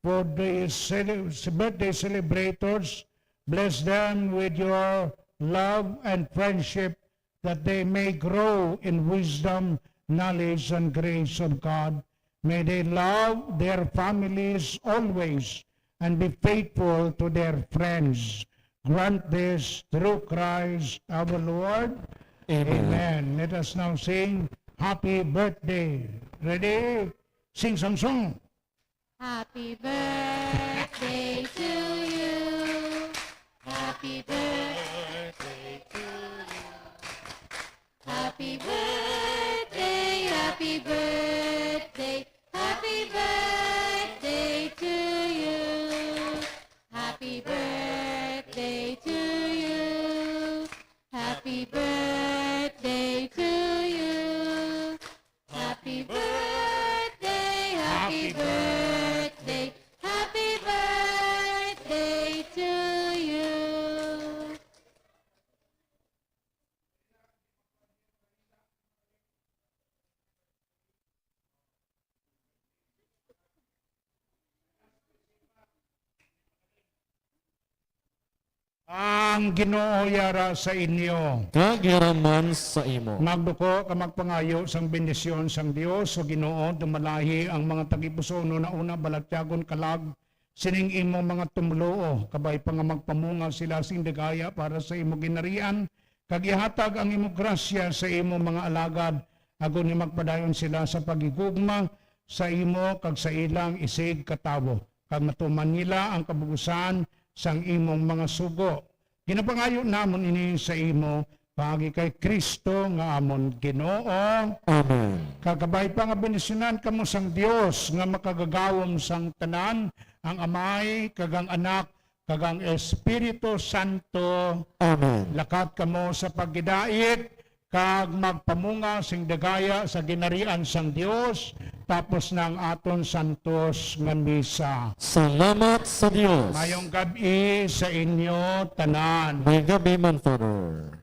for the cele-, birthday celebrators. Bless them with your love and friendship, that they may grow in wisdom, knowledge, and grace of God. May they love their families always and be faithful to their friends. Grant this through Christ our Lord. Amen. Amen. Let us now sing Happy Birthday. Ready? Sing sang song. Happy birthday to you. Happy birthday to you. Happy birthday, happy birthday, happy birthday to you. Happy birthday to you. Happy birthday to you. Happy birthday, happy birthday, happy birthday to you. Ang Ginoo yara sa inyo. Kag yara man sa imo. Magduko ka magpangayo sang bendisyon sang Dios. O Ginoo, dumalahi ang mga tagipusoon, una balatyagon kalag sining imo mga tumluo, kabay pa nga magpamunga sila sing dagaya para sa imo ginharian, kag ihatag ang imo grasya sa imo mga alagad, agod nga magpadayon sila sa paghigugma sa imo kag sa ilang isigkatawo, kag matuman nila ang kabug-osan sang imong mga sugo. Ginapangayo namon ini sa imo paagi kay Cristo nga amon Ginoo. Amen. Kag kabay pa nga bendisyonan kamo sang Dios nga Makagagahom sang tanan, ang Amay, kag ang Anak, kag ang Espiritu Santo. Amen. Lakat kamo sa paghidait kag magpamunga sing dagaya sa ginharian sang Dios, tapos na ang aton santos nga misa. Salamat sa Dios. Mayong gab-i sa inyo tanan. Mayong gab-i man, Father.